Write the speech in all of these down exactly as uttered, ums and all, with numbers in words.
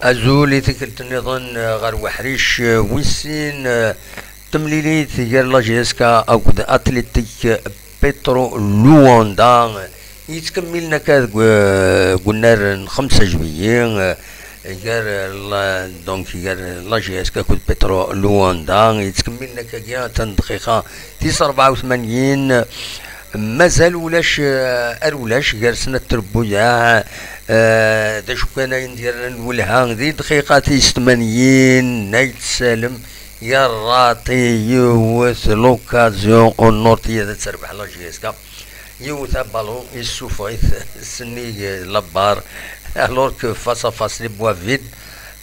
Azul i tikkelt nniḍen, eh, ɣer weḥric, eh, wis sin, eh, temlilit gar la J S K akked Athletic Petro Luanda. Yettkemmilen akka deg, eh, deg unnar n xemsa juillet, eh, gar, eh, la, donc, gar la J S K akked Petro Luanda. Yettkemmilen akka, atan dqiqa tis rebɛa u tmanyin. Mazal ulac, eh, ar ulac gar snat trebbuyaɛ. Eh, d acu kan ayen d-yerran lwelha, di dqiqa tis tmanyin, Nayt Salem yerraṭi yiwet l'occasion ur nurti ad terbeḥ la J S K. Yiwet abalon yessufeɣ-it sennig la barre, alors que face à face les bois vides.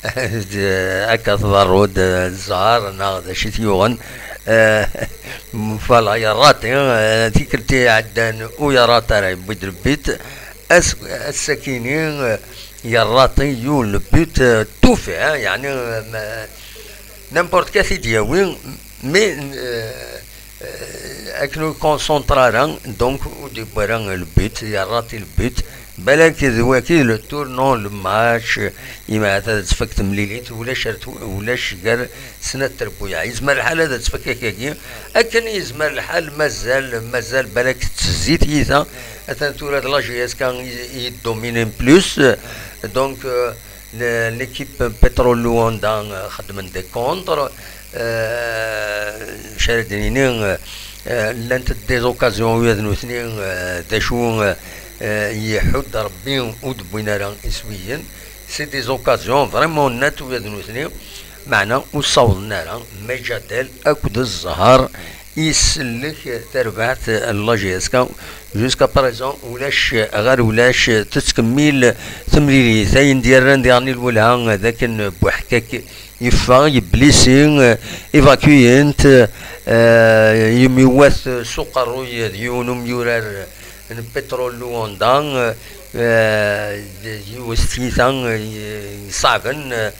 Akka tḍerru-d, eh, zzher neɣ d acu i t-yuɣen. Eh, voilà, yerraṭi, eh, tikkelt iɛeddan ur yerraṭ ara, yewwi-d le but. As-, ass-akini, eh, yerraṭi yiwen le but, eh, tufi, eh, yeɛni, eh, ma-, n'importe qui t-id-yawi, mais, eh, eh, akken ur concentre ara, donc ur d-yewwi ara le but, yerraṭi le but. Balak d waki le tournant le match, imɛat ad tfak temlilit, ulac ar tw-, ulac gar snat trebbuyaɛ. Yezmer lḥal ad tfak akkagi. Akken yezmer lḥal, mazal, mazal balak tettezzi tyita. Atan tura d la J S K i, i dominen plus. Donc, euh, le-, l'équipe Petro Luanda, euh, xeddmen des contres. Euh, acu ara d-nini, euh, euh, llant des occasions ula d nutni, euh, d acu, euh, euh, iḥudd Rebbi ur d-wwin ara iswiyen. C'est des occasions vraiment nettes ula d nutni, meɛna ur ssawḍen ara. Mejadel akked Zzher isellek tarbaɛt n la J S K. Jusqu'à présent, ulac ɣer ulac, tettkemmil temlilit. Ayen d-yerran diɣen i lwelha d akken Buḥkak yeffeɣ, yeblisi, évacuent, euh, yemyewwat s uqerruy d yiwen umyurar n Petro Luanda, euh, d yiwet tyita, euh, iṣeɛben, euh,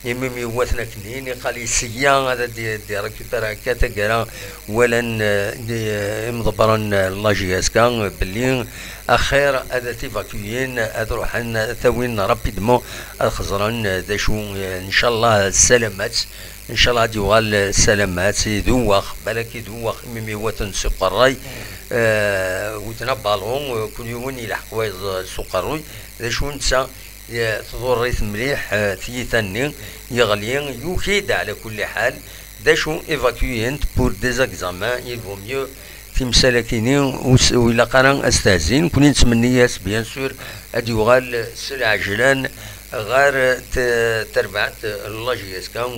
imi myewwaten akkenni, niqal yesya ad d-, d-irécupérer akka taggara, walan, euh, d-, imḍebbren n la J S K, euh, belli axir ad t-évacuent, ad ruḥen, ad t-awin rapidement, ad xeẓren, euh, d acu, euh, ncallah, ssalamat. Ncallah ad yuɣal, eh, ssalamat, idewwex, balak idewwex, imi myewwaten s uqerray, eh, wten abalun, eh, kul yiwen yelḥeq wayeḍ, eh, s uqerruy. D acu netta, eh, tḍurr-it mliḥ, eh, tyita-nni, yeɣli, yuki-d ɛla kulli ḥal. D acu, évacuent-t pour des examens, il vaut mieux timsal-akini ur s-, ur ilaq ara ad stehzin. Kuni nettmenni-as, bien sûr, ad yuɣal s lɛejlan ɣer t-, terbaɛt n la J S K u,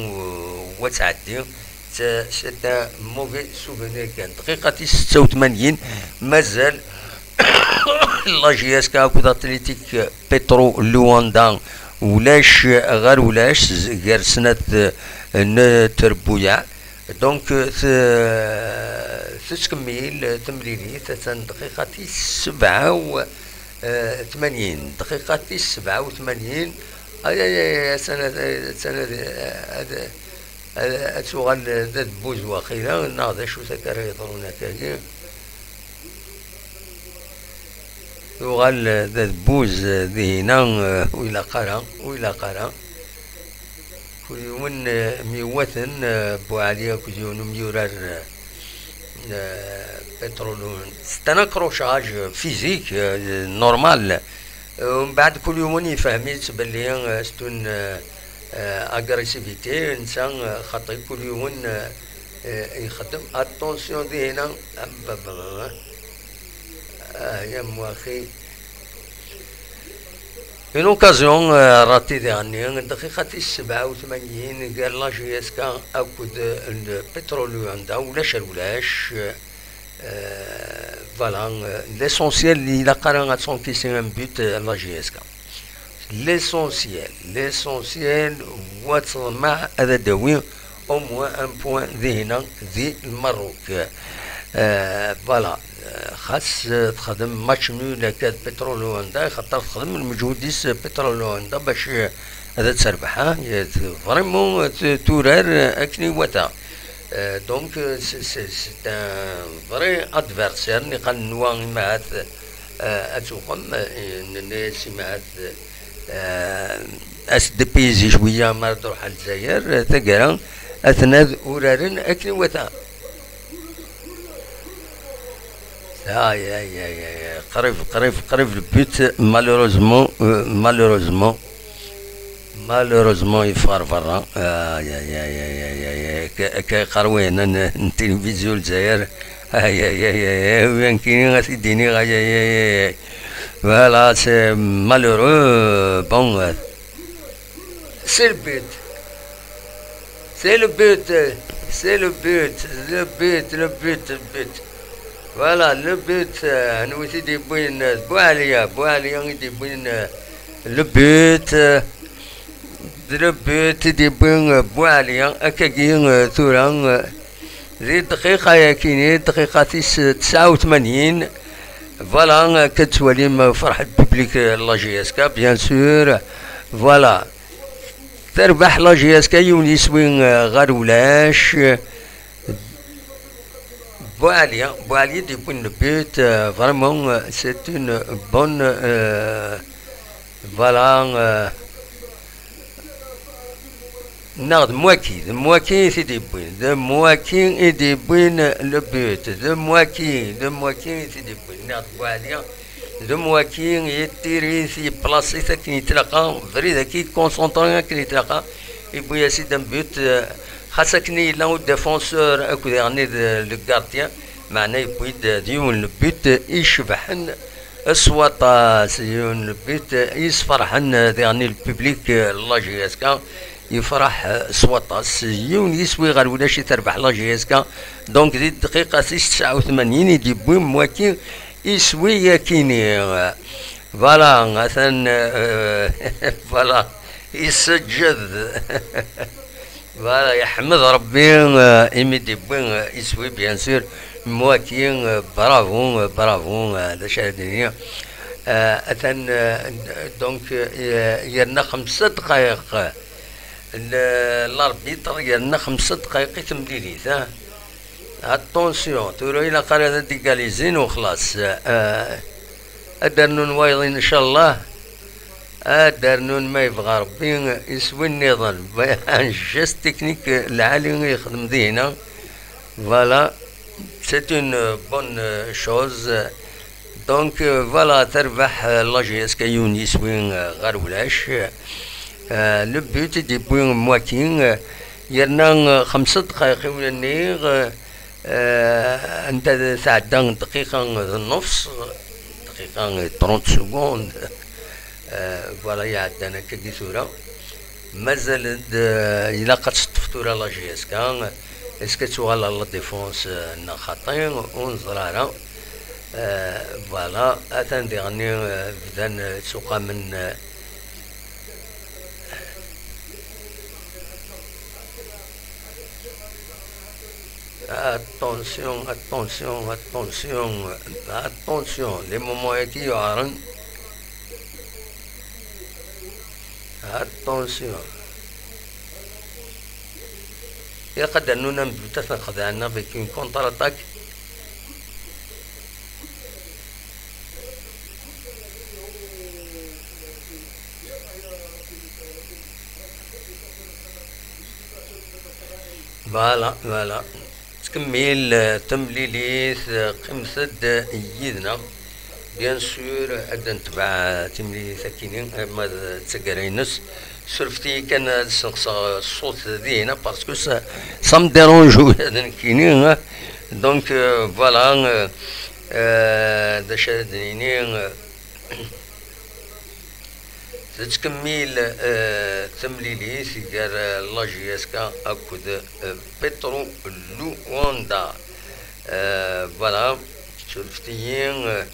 u ad tɛeddi. C'est, c'est un mauvais souvenir kan. Dqiqa tis setta u tmanyin, mazal la J S K akked Athletic Petro Luanda ulac ɣer ulac, z-, gar snat, eh, n trebbuyaɛ. Donc, eh, t-, tettkemmil temlilit, atan dqiqa tis sebɛa u, eh, tmanyin. Dqiqa tis sebɛa u tmanyin. Ay, ay, ay, ay, atan ad, atan ad, ad, ad, ad tuɣal d adebbuz waqila, neɣ d acu akka ara yeḍrun akkagi. Yuɣal d adebbuz, eh, dihina, eh, ur ilaq ara, ur ilaq ara. Kul yiwen, eh, myewwaten, eh, Buɛli akked yiwen umyurar, eh, eh, Petrolun. C'est un accrochage physique, eh, normal. Eh, mbeɛd kul yiwen yefhem-itt belli, eh, c'est une, eh, eh, agressivité, netta, eh, xaṭi, kul yiwen, eh, eh, ixeddem. Attention dihina, am baba. Ah, ya mwaxi. Une occasion, euh, ratée diɣenni, dqiqa tis sebɛa u tmanyin, gar la J S K akked, euh, le Petro Luanda, ulac ar ulac, euh, voilà, euh, l'essentiel, ilaq ara ad tencaisser un but, euh, la J S K. L'essentiel, l'essentiel, wa ṭṭmeɛ ad d-tawi au moins un point dihina di Lmerruk. Euh, voilà. Euh, xas, euh, texdem match nul akka d Petro Luanda, xaṭer texdem lmeǧhud-is Petro Luanda bac, euh, ad terbeḥ, hein. Vraiment, euh, t-, turar, euh, akken iwata. Euh, donc, euh, c'est, c'est, c'est un vrai adversaire. Niqal nwa imahat, euh, ad tuqem, euh, nenna-yas imahat, euh, As-d payzi cwiya mi ara d-ruḥ ar Lezzayer, taggara, aten ad uraren akken iwata. Ay, ay, ay, ay, ay, qrib, qrib, qrib le but, malheureusement, euh, malheureusement, malheureusement, yeffeɣ ɣer berra. Ay, ay, ay, ay, ay, ay, ay, akka, akka yeqqar wayen n, n tilivizyu n Lezzayer. Ay, ay, ay, ay, ay, wi nekkini ad t-id-iniɣ, ay, ay, ay, ay, ay. Voilà, c'est malheureux, bon, euh, c'est le but. C'est le but, c'est le but, le but, le but, le but. Voilà, le but, euh, anwa i t-id-yewwin, euh, Buɛliya, Buɛliya i d-yewwin, euh, le but, euh, le but i d-yewwin, euh, Buɛliya, akkagi, euh, tura, euh, di dqiqa yakini, dqiqa tis tesɛa u tmanyin. Voilà, euh, akka d-tettwalim, euh, ferḥ le public, euh, la J S K, bien sûr. Voilà. Terbeḥ la J S K yiwen yiswi, euh, ɣer ulac. Buɛli, Buɛli d-yewwin le but, euh, vraiment, euh, c'est une bonne, euh, voilà, euh, neɣ d Mwaki, d Mwaki i t-id-yewwin, d Mwaki i d-yewwin le but, d Mwaki, d Mwaki i t-id-yewwin, neɣ d Buɛli. D Mwaki, yettiri-t, yeplaṣi-t akken yettlaqa, abrid-agi yekkonṣentri akken yettlaqa, yewwi-as-id un but, eh, xas akken yella u défenseur akked diɣen d le gardien, meɛna yewwi-d d yiwen le but icebḥen s waṭas, yiwen le but yesferḥen diɣen le public, eh, la J S K. Yefreḥ, eh, s waṭas. Yiwen yiswi ɣer ulac i terbeḥ la J S K. Donc, di dqiqa tis tesɛa u tmanyin i d-yewwi Mwaki iswi akini. Voilà, atan, eh, voilà, iseǧǧed. Voilà, yeḥmed Rebbi, eh, imi d-yewwi, eh, iswi, bien sûr. Mwaki, eh, bravo, eh, bravo, eh, d acu ara d-nini. Eh, atan, eh, donc, eh, yerna xemsa dqayeq. L-, l'arbitre yerna xemsa dqayeq i temlilit, ah. Attention, tura ilaq ara ad égaliser u xlas. Ah, ad d-rnun wayeḍ, incallah. Ad d-rnun ma yebɣa Rebbi iswi nniḍen. Un geste technique lɛali i yexdem dihina. Voilà, c'est une bonne chose. Donc, euh, voilà, terbeḥ, euh, la J S K yiwen yiswi, euh, ɣer ulac. Euh, le but i d-yewwi Mwaki, euh, yerna, euh, xemsa dqayeq i ula-nni, euh, euh, anda tɛedda dqiqa d nnefs, dqiqa d trente secondes. Euh, voilà, iɛeddan akkagi tura. Mazal-d, eh, ilaq ad teṭṭef tura la J S K. Est-ce que ad tuɣal ɣer la défense, eh, neɣ xaṭi? Ur neẓri ara. Eh, voilà, atan diɣenni, eh, bdan, eh, ttuqamen, eh, Attention, attention, attention, attention, les moments-agi yuɛren. Attention. Ilaq ad d-rnun un but, ad ten-xedɛen avec une contre-attaque. Voilà, voilà. Tettkemmil, eh, temlilit, eh, qqimet-d yid-neɣ. Bien sûr, ad d-netbeɛ, eh, timlilit akini, eh, ma d taggara-ines. Surfet-iyi kan ad sneqseɣ ṣṣut dihina, parce que ça, ça me dérange ula d nekkini, hein. Donc, euh, voilà, euh, euh, d acu ara d-nini, euh, tettkemmil, euh, temlilit gar, euh, la J S K akked, euh, Petro Luanda. Euh, voilà, surfet-iyi, euh,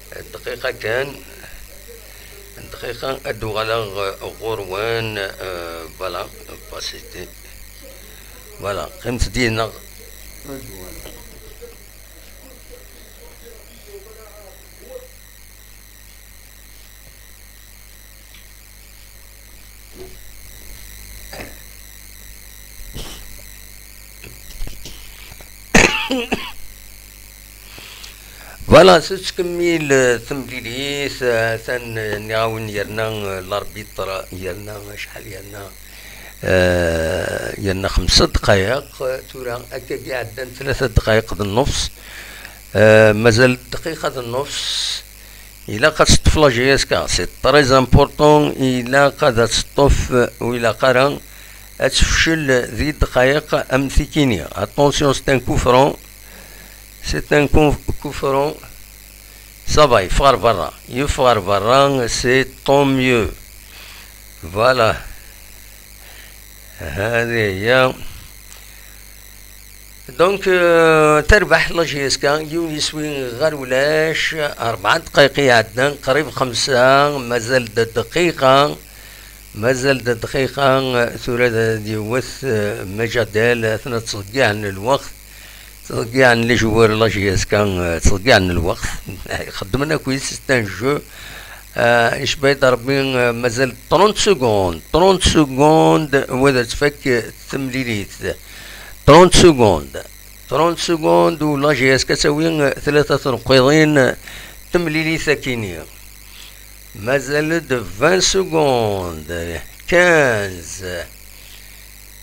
Dqiqa kan, dqiqa ad d-uɣaleɣ, uh, ɣur-wen, uh, voilà, opacité. Voilà, qqimet-d yid-neɣ. Voilà, tettkemmil, euh, temlilit, euh, atan, euh, nniɣ-awen yerna, euh, l'arbitre, yerna acḥal, yerna, euh, yerna xemsa ddqayeq, euh, tura akkagi ɛeddan tlata ddqayeq d nnefs, euh, mazal dqiqa d nnefs, ilaq ad teṭṭef la J S K, c'est très important, ilaq ad teṭṭef, euh, ur ilaq ara ad tefcel di ddqayeq am tikini. Attention, c'est un coup franc, c'est un coup, coup franc. Ça va, yeffeɣ ɣer berra. Yeffeɣ ɣer berra, c'est tant mieux. Voilà. هذه هي. Donc, euh, terbeḥ la J S K, yiwen yiswi ɣer ulac, rebɛa ddqayeq iɛeddan, qrib xemsa, mazal-d dqiqa, mazal-d dqiqa, tura d, d yiwet, euh, Majadel, atna ttḍeggiɛen lweqt. Ttḍeggiɛen les joueurs la J S K, eh, ttḍeggiɛen lweqt. Xeddmen akkit, c'est un jeu. Eh, icba-yi-d Rebbi, eh, mazal trente secondes. Trente secondes, u ad tfak, eh, temlilit. Trente secondes. Trente secondes, u la J S K ad tawi, eh, tlata tneqqiḍin, eh, temlilit akini. Mazal-d vingt secondes. Quinze.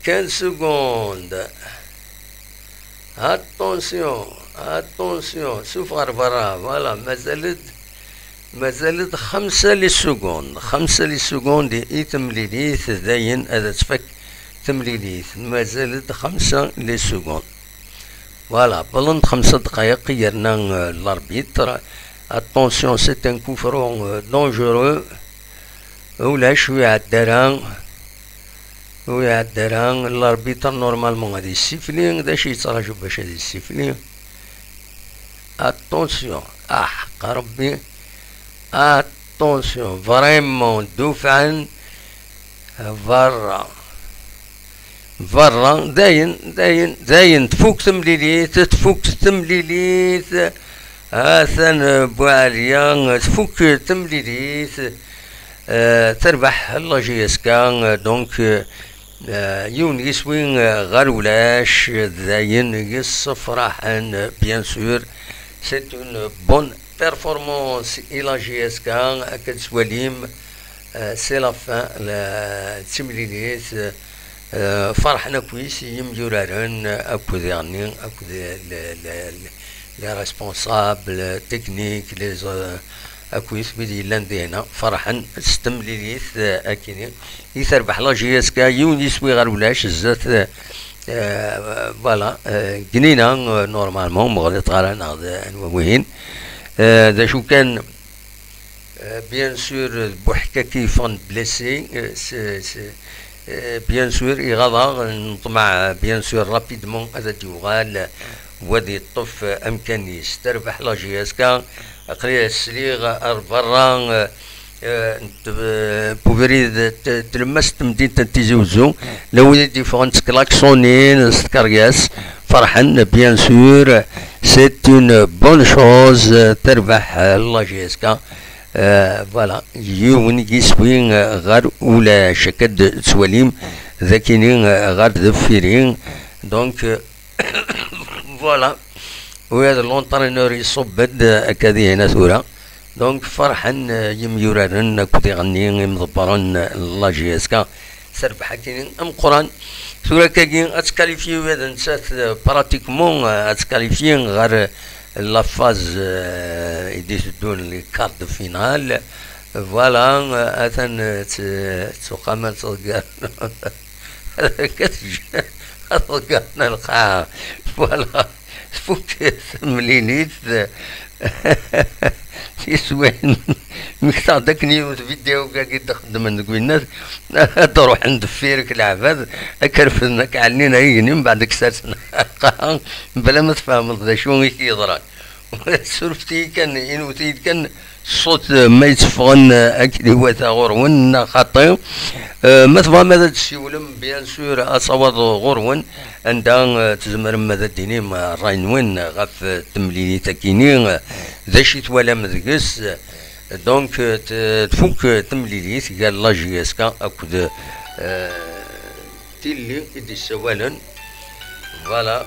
Quinze secondes. Attention, attention, sufeɣ ɣer berra, voilà, mazal-d, mazal-d xemsa les secondes, xemsa les secondes i temlilit, dayen ad tfak temlilit, mazal-d xemsa les secondes. Voilà, wwḍen-d xemsa ddqayeq, yerna, euh, l'arbitre. Attention, c'est un coup franc, euh, dangereux. Ulac, ur iɛedda ara. Ur iɛedda ara. L'arbitre, normalement, ad yessifli. D acu yettṛaju bac ad yessifli? Attention. Ah, ḥeqq Rebbi. Attention. Vraiment, dufɛen. Berra. Berra. Dayen, dayen, dayen. Tfuk temlilit. Tfuk temlilit. Atan, euh, Buɛliya. Tfuk temlilit. Euh, terbeḥ la J S K, euh, donc, euh, euh, yiwen yiswi, euh, ɣer ulac, euh, dayen yessefraḥen, euh, bien sûr. C'est une bonne performance i la J S K, akka d-tettwalim, euh, c'est la fin, la, d timlilit, euh, euh, ferḥen akkit yimyuraren, akked iɣenni, akked le, le, le, les responsables techniques, les, euh, akkit wid yellan dihna, ferḥen s temlilit, eh, akini i terbeḥ la J S K, yiwen yiswi ɣer ulac, zdat, eh, eh, voilà, eh, Gnina, eh, normalement, ur ɣliṭeɣ ara neɣ d anwa wihin. Eh, d acu kan, eh, bien sûr, d Buḥkaki yeffɣen blessé, eh, s, s, eh, bien sûr, iɣaḍ-aɣ, neṭmeɛ, bien sûr, rapidement ad d-yuɣal, eh, u ad yeṭṭef, eh, amkan-is. Terbeḥ la J S K, aql-i sliɣ ar berra, eh, eh, n t-, eh, n ubrid, t-, tlemmast n temdint n Tizi Uzzu, la wid i d-yeffɣen s tklaksoni, s tkeryas, ferḥen, bien sûr, c'est une bonne chose, eh, terbeḥ, eh, la J S K. Eh, voilà, yiwen yiswi, eh, ɣer ulac, akka d-tettwalim, d akini, eh, ɣer deffir-i. Donc, eh, voilà. U ad l'entraîneur iṣubb-d, eh, akka dihna tura. Donc, ferḥen, eh, yimyuraren akked iɣenni imḍebbren, eh, n la J S K. Terbeḥ akini ameqqran. Tura akkagi ad tkalifyi ula d nettat, eh, pratiquement, eh, ad tkalifyi ɣer, eh, la phase, eh, i d-iteddun, les quarts de finale. Voilà, eh, atan, eh, tt-, ttuqamen ttḍeggar. Ttḍeggaren lqaɛa. Voilà. Tfuk temlilit. Tiswayin. Mmektaɣ-d akken yiwet vidéo kagi d-xeddmen deg winnat. Ad d-ruḥen deffir-k leɛbad, ad k-refden, ad k-ɛellin, ad k-gnin, mbeɛd ad k-sersen lqaɛa, bla ma tfehmeḍ d acu i k-yeḍran. Surfet-iyi kan, inwet-iyi-d kan ṣṣut, eh, ma yetteffɣen, eh, akken iwata ɣur-wen, neɣ xaṭi. Eh, ma tebɣam ad d-tessiwlem, bien sûr, asawaḍ ɣur-wen, anda, eh, tzemrem ad d-tinim, eh, ṛṛay-nwen ɣef, eh, temlilit-agi-ni, eh, d acu i twalam deg-s. Donc, eh, t-, tfuk, eh, temlilit gar la J S K akked, eh, tilli i d-issawalen. Voilà.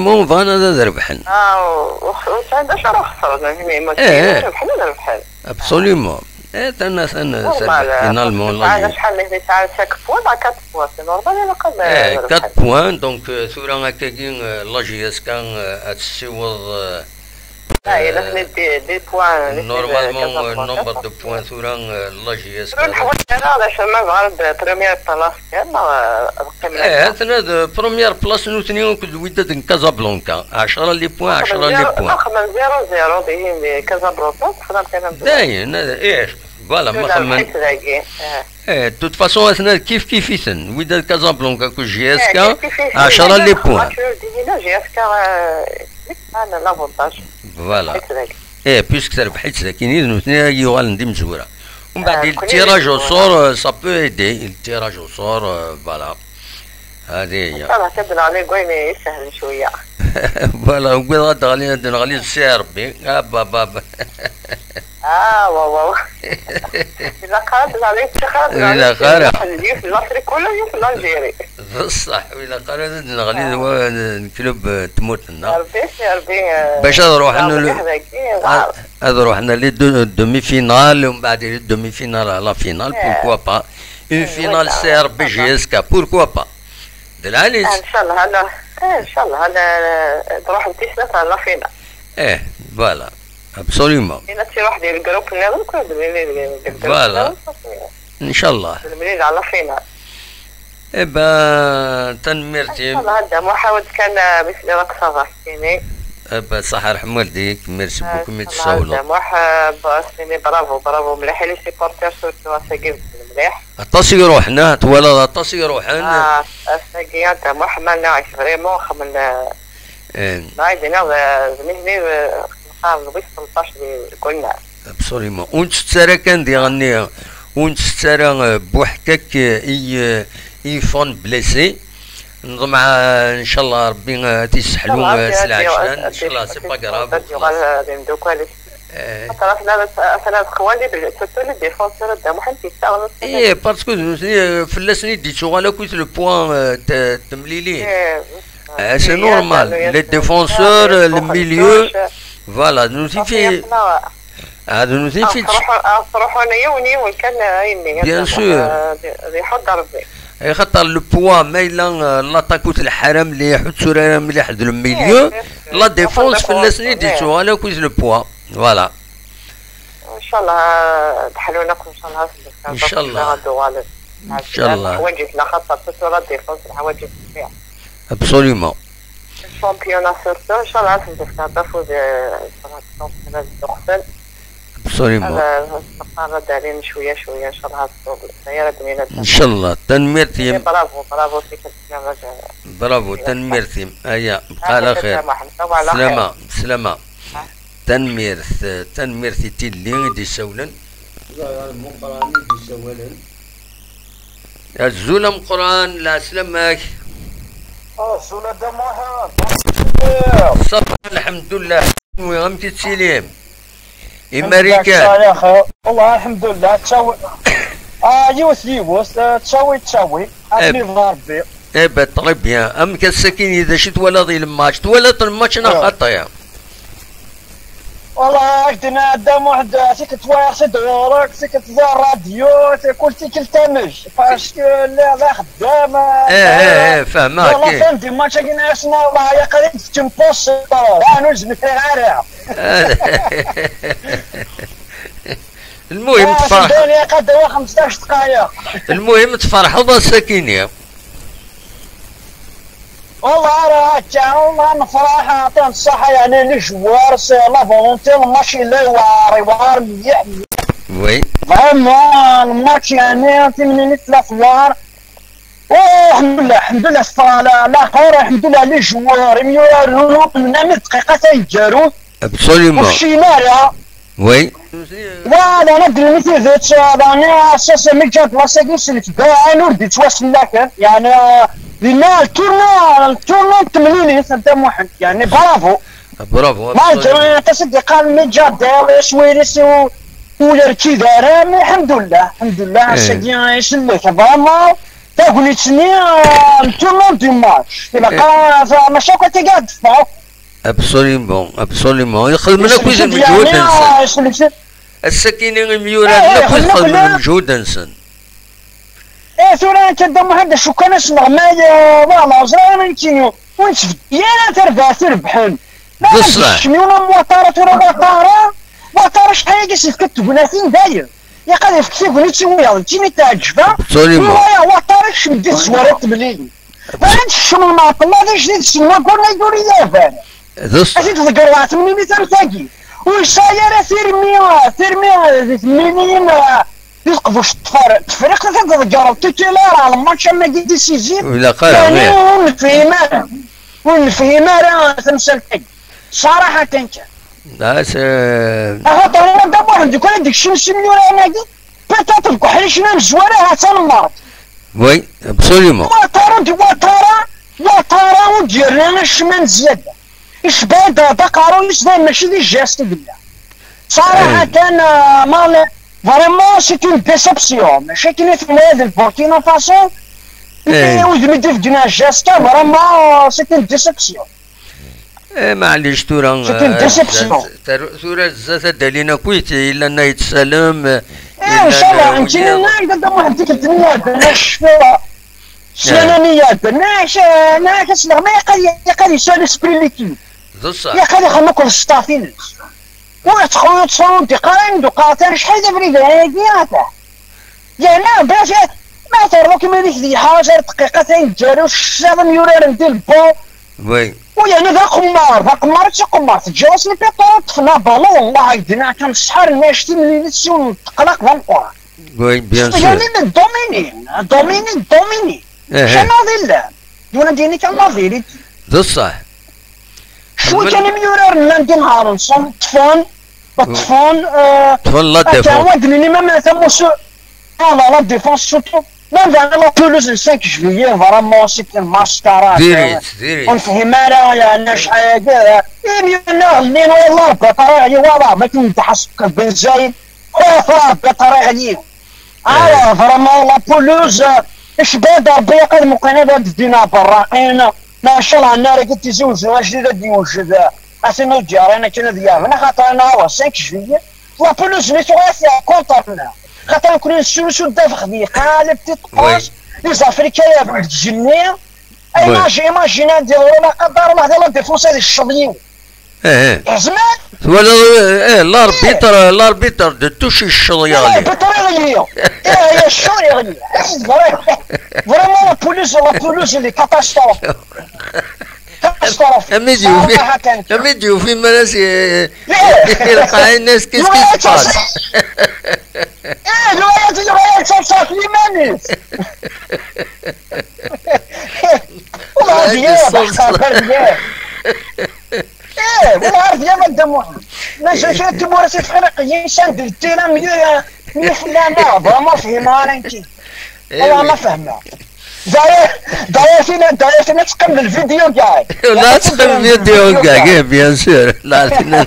finalement, bɣan ad, ad rebḥen. Ah, ur, ur sɛin d acu ara xesren, nutni, ma Eh. Rebḥen, ad rebḥen. Absolument. Eh, tana, tana, Normal, finalement, la vie. Acḥal n tesɛa cinq points, à quatre points, c'est normal, ilaq ad Eh, rebḥen. Quatre points, donc, euh, tura akkagi, euh, la J S K, euh, ad tessiweḍ, euh, Ah, il a fait des, des points, normalement, euh, nombre de points tura, euh, la J S K. Ur neḥwaǧ ara d acu ma bɣan d première place kan, neɣ, euh, ad qqimen akka. Eh, atna d première place nutni akked wid n Casablanca. Ɛecra les points, ɛecra les points. Xedmen zéro zéro dihin di Casablanca, texdem kan amzun. Dayen, eh, voilà, ma xedmen. Dagi. Eh, de toute façon, atna kif kif iten. Wid n Casablanca akked J S K, eh, kif kif iten. Ɛecra les points. J S K, euh, Ah, non, l'avantage. Voilà. Eh, puisque terbeḥ-itt dakin, nutni ay yuɣalen d imezwura. Umbeɛd, le tirage au sort, euh, ça peut aider. Le tirage au sort, euh, voilà. هذه هي. صراحة كنهضر عليه كوين يسهل شوية. Voilà, وكذا غتغلي، غتغلي سي ربي. Ah, bah, bah, bah. Ah, ouais, ouais, ouais. إلا قرات عليه التخاذ، إلا قرا. في الأفريق ولا في الجزائر. بصح، وإلا قرا نغلي هو الكلوب تموت لنا. يا ربي، يا ربي، آه، باش نروح نلو-، هذاك، إيه، واو. هذ-، هذ روحنا لي دو-، دومي فينال، ومن بعد لي دومي فينال على فينال، إيه. بوركوا با. إيه، فينال ولا، سي ار بي جي اس كا، بوركوا با. دلاليس. إن شاء الله، هلا. إيه، إن شاء الله، هلا. تروح بتيسنا على فينال. إيه، فوالا. ابسوليومون. إلا شي واحد يلقى لو كنا غير كنا بنينا يلقى لو كنا فوالا. غير كنا. إن شاء الله. بنينا على فينال. Eh ben, tanemmirt-im. Inshallah, Dda Muḥ, a-wen-d kan, eh, mi s-nniɣ akk ça va, ssini. Eh ben, ṣaḥa rḥem waldik, merci beaucoup mi d-tsawleḍ. Dda Muḥ, eh, ba-, ssini, bravo, bravo mliḥ i les supporters, surtout ass-agi, beddel mliḥ. Aṭas i iruḥen, ah, twalaḍ aṭas i iruḥen. Ah, ass-agi, a Dda Muḥ, ma nniɣ-ak vraiment, xemmen, eh, Eh. Ma i d-nniɣ d, d nitni, eh, qqaren Louis tleṭṭac di, deg unnar. Absolument. Ur nettett ara kan diɣenni, ur nettett ara, eh, buḥkak, eh, i, eh, i yeffɣen blessé. Neḍmeɛ, eh, ncallah Rebbi, eh, ad t-yesseḥlu, eh, s lɛecran. Ncallah, c'est pas grave. Ad yuɣal, eh, d imdukkal-is. Eh. Xaṭer atan ad, atan ad xwali, surtout les défenseurs, a Dda Muḥ, yettaɣen. Eh, parce que d nutni, eh, fell-asen i d-yettuɣal akk le poids, eh, t-, temlilin. Eh, c'est normal. Les défenseurs, eh, le milieu, voilà, d nutni fi, ah, d nutni fi. Ɣef ruḥ-, ɣef ruḥuna yiwen yiwen kan, eh, ayenni. Bien sûr. Eh, di, di ḥudd Rebbi. Eh, xaṭer le poids, ma yella, eh, l'attaque ur tleḥḥu ara mliḥ, ur tettu ara mliḥ d le milieu, la défense fell-asen i d-yettuɣal akk le poids. Voilà. Ncallah, eh, ad ḥlun akk, ncallah, ad d-uɣalen. Ncallah. Ḥwaǧ-iten, axaṭer surtout la défense, ḥwaǧ-iten mliḥ. Absolument. Championnat surtout, ncallah, ad sen-d-afeɣ afud, eh, ncallah, ncallah, ad d-uɣalen. Absolument. Ad, ad, ad d-alin cwiya, cwiya, ncallah, ad d-uɣalen. Aya ara d-nini. Ncallah, tanemmirt-im. Bravo, bravo, c'est que... Bravo, tanemmirt-im. Aya, bqa ɛla xir. Slama, slama. Tanemmirt, tanemmirt i Tilli i d-isawlen. Azul ameqqran, lɛeslama-k. Azul a Dda Muḥ. Ṣafa, lḥemdullah. Kenwi, amek i tettilim? I Marikan? Alhamdulillah, ttcaliɣ xir. Wallah, alḥemdulillah, ttawi. Ah, yiwet yiwet, eh, ttawi ttawi. Ad nid Rebbi. Eh ben, très bien. Amek ass-agi, d acu twalaḍ i lmatch? Twalaḍ lmatch neɣ xaṭi? Wallah, ak-d-nniɣ a Dda Muḥ, tikkelt wayeɣ-tt-id ɣur-k, tikkelt di rradyu, tikkelt, tikkelt amek, parce que lliɣ d axeddam, eh, eh, eh, fehmeɣ, la fin du match-agi, nniɣ-asen, wallah, yaqal-ik d tempost, ah, ur zmireɣ ara. Lmuhim, ah, tferḥ-, yaqal-d awa xemseṭṭac dqayeq. Lmuhim, tferḥeḍ ass-agi-nni. Wallah, ara akka, wallah, nefreḥ, ɛṭan ṣṣaḥa, yeɛni, les joueurs, c'est la volonté, lmatch yella yewɛer, yewɛer mliḥ, mliḥ. Oui. Vraiment, lmatch, yeɛni, timlilit tella tewɛer. Oh, alḥemdulillah, alḥemdulillah, ṣṣeḥ, la, la xir, alḥemdulillah, les joueurs, imyuraren, mnam dqiqa taneggarut. Absolument. Ur fciyen ara. Oui. Voilà, la d-nini tidet, la-nni ass-a mi ǧǧan classe-agi s letbaɛen ur d-yettwasellaken. Yeɛni, dinna, le tournant, le tournant n temlilit, a Dda Muḥend. Yeɛni, bravo. Bravo, absolument. Malgré aṭas i d-yeqqaren mi ǧǧan Dawes, Wiris, u, ur yerkid ara, mais, alḥemdulillah, alḥemdulillah, eh, ass-agi, isellek. Vraiment, tagnit-nni, euh, le tournant du match. Ilaq, eh, maca akk akka ad d-teffeɣ. Absolument, absolument. Xedmen akk lmeǧhud-nsen. Ass-agi-nni imyuraren akk xedmen lmeǧhud-nsen. Eh, tura akka Dda Muḥend, acu kan asneɣmay, eh, voilà, ẓriɣ ara nekkini. Ur nettbeddi ara tarbaɛt irebḥen. D ṣṣeḥ. Kemmini am Watara, tura Watara, Watara acḥal agi s-yefka tegnatin dayen. Ilaq ad yefk tagnit i wiyaḍ, d tin i t-ɛeǧben. Absolument. Iwala Watara kecm di tezwara n temlilit. Bɣan tekcem lmeɛṭel-a d ajdid seg waggur-nni ur iyaban. D ṣṣeḥ. Ad t-id-tḍeggreḍ ɣer temlilit am tagi. Ur yesɛi ara tirmi, tirmi di temliliyin, di teqbuct n tefar-, Tefriqt ad t-id-tḍeggreḍ titular ɣer lmatch am wagi décisif. Ilaq ara, yeɛni, ih, ur nefhim ara. Ur nefhim ara tamsalt-agi. Ṣṣaraḥa kan kan. Axaṭer ula d Muḥend, lukan ad d-ikcem s imyuraren-agi, peut-être deg uḥric n amezwaru, ha-tt-an mmeṛt. Oui, absolument. Watara, Watara, Watara ur d-yerri acemma n zzyada. Icebbeḥ-d aqerruy-is, dayen mačči d geste i yella. Ṣṣaraḥa kan, euh, Mali, vraiment, c'est une déception. Mačči akken i tenna d Burkina Faso, mais udem i d-ibeggen geste, vraiment, c'est une déception. Eh, maɛlic, tura, c'est une, euh, déception. Tura zdat ad d-alin akkit, yellan Ayt Salem, eh, yellan, inchallah, euh, nekkini nnan-d Dda Muḥend tikkelt-nni iɛeddan, ccfeɣ. Ssmana-nni iɛeddan, nnan-ak, nnan-ak asleɣmay, ilaq ad, ilaq ad yesɛu l'esprit n l'équipe. D ṣṣeḥ. Ilaq ad ixdem akked staff-ines. Ur yettxu-, ur yettxu-, ur d-iqqar ayen d-uqqar, acḥal d abrid ayagi, ata. Yerna, bla, Terḍu-k iman-ik di ḥaǧa ar dqiqa tayeǧǧar-iw ccab am yuraren di lbur. Oui. U yerna d aqemmar, d aqemmar i tt-iqemmar. Teǧǧiḍ-asen ipiṭuṛ, ṭṭfen abalu, Allah ak-d-inɛa kan ṣṣḥa, rnu-as timlilit s yiwen n teqlaq d ameqqran. Oui, bien sûr. Yeɛni domini, domini, domini. Aha. Kamaḍ illan. Yuna d-yini kan la vérité. D ṣṣeḥ. Cwi kan imyuraren llan d inehharen, ṭṭfen, ṭṭfen, euh, ṭṭfen la défense. Akka, wa d-nini ma, ma tamusu-, ah, la, la défense surtout. Ma bɛna la pelouse n cinq juillet, vraiment, c'est une mascarade. Diri-tt, diri-tt. Ur nefhim ara, yeɛni, acḥal-agi, eh, imyuraren-nni, wallah, Rebbi ṭṭariɣ yiwaḍ, ma kem-d-ḥasbeɣ benzayen. Rebbi ṭṭariɣ yiwaḍ. Ah, vraiment, la pelouse, icba-d Rebbi, qad muqin ad d-ddin berraqin. Maca lɛenna ara tizi uzzu ajdid ad d-yewjed, a tin ur d-yeɣrin akken ad yaɣen, axaṭer anaɣ cinq juillet, la pelouse-nni tuɣa-t ya contre-nneɣ. Xaṭer nekkni nessusu ddabex di qal, petite passe, les Africains, deg igenni. Imagine, imagine, ad d-yeḍru la qadar Allah di la défense ad icceḍ yiwen. Eh, eh. Tezmer? Twalaḍ, eh, l'arbitre, l'arbitre de touche icceḍ yeɣli. L'arbitre yeɣli. Eh, icceḍ yeɣli. Vraiment, la pelouse, la pelouse, elle est catastrophe. Catastrophe. Ami d-yufi, ami d-yufi mi ara s-, ilqaɛin-as, qu'est-ce qui se passe? Eh, lwaya, lwaya, ttṣaṣṣaf liman-is. Ula d yiḍ, xaṭer d yiḍ. Eh, wala ar d yaba Dda Muḥend. Maca kra n tmurt ifriqiyin, sand d tira, myu, myu fell-aneɣ, vraiment fhimeɣ ara nekki. Wala ma fehmeɣ. Dayer, dayer tina, dayer tina teqqim d lvidyu kay. Wala teqqim vidyu kay, bien sûr. La tina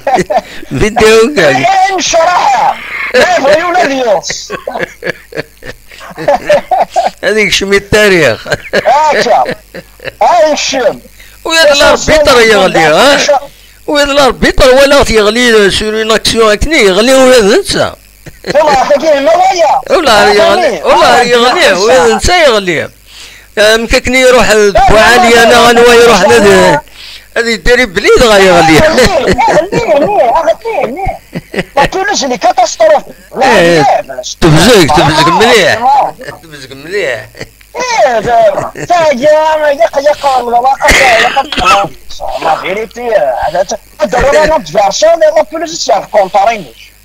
vidyu kay. Eh, ncraḥ. Ma yebɣi ula d yiḍes. Ad ikcem i ttarix. Akka. Ay, ikcem. Wiyaḍ l'arbitre yeɣli, ha? Wiyaḍ l'arbitre walaɣ-t yeɣli sur une action akken yeɣli ula d netta. Wala yeɣli, wala yeɣli, ula d netta yeɣli. Amek akken iruḥ d Buɛali, neɣ anwa iruḥ ad, ad yedder ibli dɣa yeɣli. Yeɣli, yeɣli, yeɣli. La police, les catastrophes. Eh, tebzeg, tebzeg mliḥ. Tebzeg mliḥ. Eh, tagi, yaq, yaq, la vérité, la police, c'est un contrat.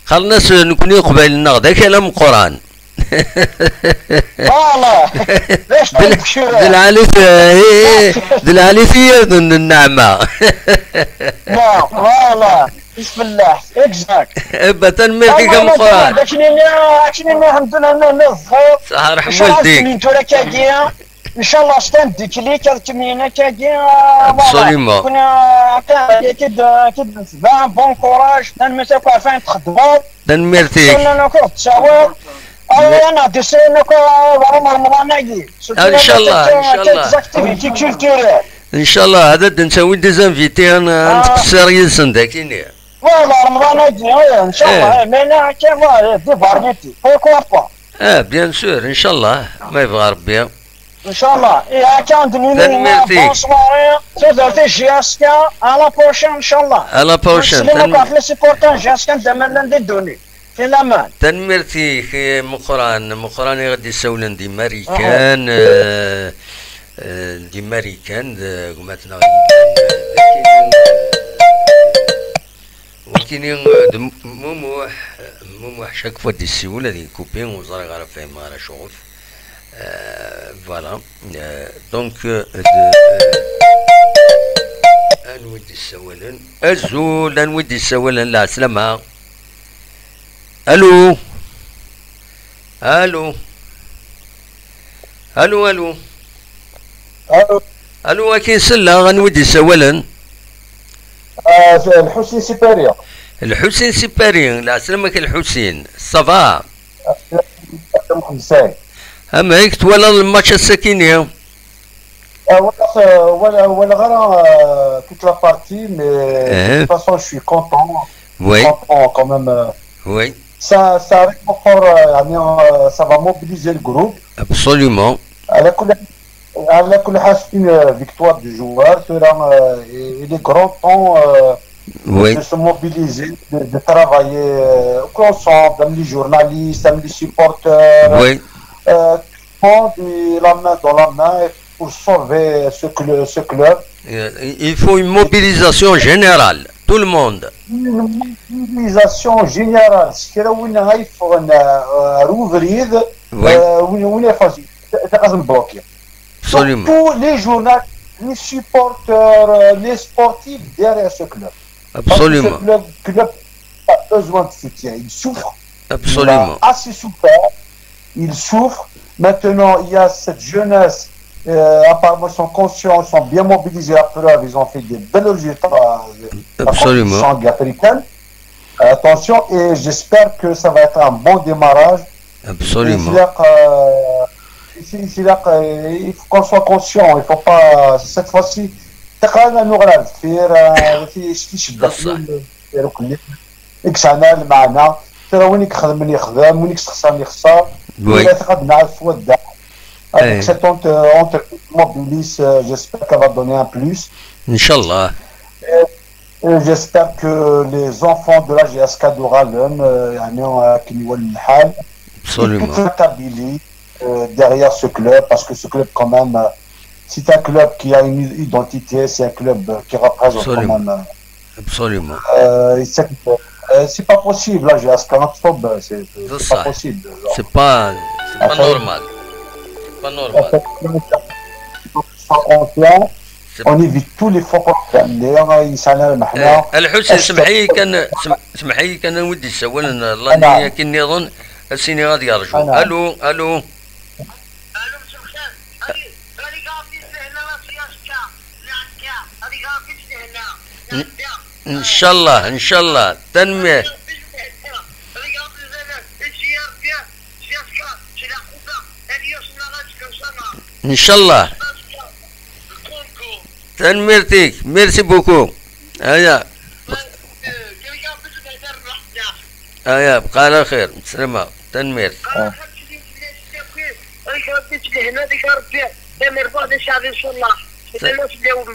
Xalnas, nekni uqbayl-nneɣ d akal ameqqran. Voilà. D lɛali-t, eh, d lɛali-t yiḍ n nneɛma. Voilà. Bismillah, exact. Ebba, tanemmirt-ik ameqqran. Akken-nni, akken-nni, alhamdulillah, neẓẓel. Ṣaḥa, ṛeḥm waldik. Tura kagi, ncallah, s tandikli, ad kemmlin akkagi. Absolument. Kuna, akka, ki d-, ki d-, bon courage, tanemmirt akk ɣef wayen txeddmeḍ. Tanemmirt-ik. Ssnen akk ur tettawiḍ. Ayen ad d-isren akk, ɣer Remḍan-agi. Ncallah, ncallah. Ncallah, ad d-ntawi des invités, ad n-, ad nettqeṣṣir yid-sen dagi-nni. Voilà, Remḍan-agi, eh, ncallah, eh, mais là, akka, voilà, des variétés. Pourquoi pas? Ah, bien sûr, ncallah, ma yebɣa Rebbi. Ncallah, eh, akka, ad d-nini, bonsoir, eh, tudert i J S K, à la prochaine, ncallah. À la prochaine. Neslim akk ɣef les supporters n J S K, d aman di ddunit. Filaman. Tanemmirt-ik, eh, Meqqran, Meqqran i ɣ-d-isawlen di Marikan, eh, eh, di Marikan, d gma-tneɣ yellan, eh, d akini, eh, wakini, eh, d M-, Mumuḥ, Mumuḥ, chaque fois d-issiwel ad inkupi, ur ẓriɣ ara fehmeɣ ara acuɣef. Eh, voilà. Eh, donc, eh, d-, eh, anwi d-issawalen? Azul, anwi d-issawalen? Lɛeslama. Allô? Allô? Allô, allô? Allô? Allô, akin selleɣ, anwi d-issawalen? Ah, c'est Lḥusin si Paris. Lḥusin si Paris, lɛeslama-k a Lḥusin, ça va? Ah, amek, twalaḍ lmatch ass-akini? Ah, walaɣ, euh, wala-, walaɣ ara, euh, toute la partie, mais de toute façon, je suis content. Oui. Content quand même, euh. Oui. Ça, ça réconfort, euh, يعني, euh, ça va mobiliser le groupe. Absolument. على كل، على كل حال, c'est une, euh, victoire du joueur. Tura, euh, il est grand temps, euh, oui, de se mobiliser, de, de travailler, euh, ensemble, même les journalistes, même les supporters. Oui. Euh, prendre la main dans la main pour sauver ce, cl- ce club. Il faut une mobilisation générale, tout le monde. Une mobilisation générale. S kra win ay ffɣen, euh, ar ubrid, Oui. euh, win win ay ffɣen, ad nbloquer. Absolument. Tous les journaux, les supporters, euh, les sportifs derrière ce club. Parce que ce Absolument. club, club a besoin de soutien. Il souffre. Il Absolument. a assez souffert. Il souffre. Maintenant, il y a cette jeunesse. Euh, apparemment, ils sont conscients, ils sont bien mobilisés. La preuve, ils ont fait des bons résultats, euh, la Absolument. compétition africaine. Attention, et j'espère que ça va être un bon démarrage. Absolument. C'est-à-dire, euh, c'est- c'est-à-dire, euh, il faut qu'on soit conscient. Il faut pas, cette fois-ci, تقريبا نغرى الكثير، آه، في شتي شبه بصح. يكسعنا المعنى. ترى وين يخدم يخدم، وين يخسر يخسر. Oui. إذا تقدنا على السواد ده. إيه. Avec cette entre, entre mobilise, euh, j'espère qu'elle va donner un plus. ان شاء الله. Et j'espère que les enfants de la G S K de Ralem, euh, يعني, euh, كي يولي الحال, et toute Absolument. la Kabylie, euh, derrière ce club, parce que ce club, quand même, euh, c'est un club qui a une identité, c'est un club, euh, qui représente quand Absolument. même. euh, Absolument. euh, c'est euh, c'est pas possible, la G S K, hein, stop, euh, c'est c'est pas بصح. Possible. Genre. C'est pas, c'est pas Après, normal. C'est pas normal. Soit conscient, C'est- on évite tous les faux problèmes. D'ailleurs, il s'en a le إيه، الحسين، اسمحي كان، سم- اسمحي كان ودي السؤال، الله أنا- يكن يظن السيني غادي يرجو. أنا- الو، الو. ان شاء الله، ان شاء الله. تنمير. ان شاء الله. تنميرتيك، merci beaucoup. هيا. هيا، بقى على خير، بسلامة. تنميرت. آه.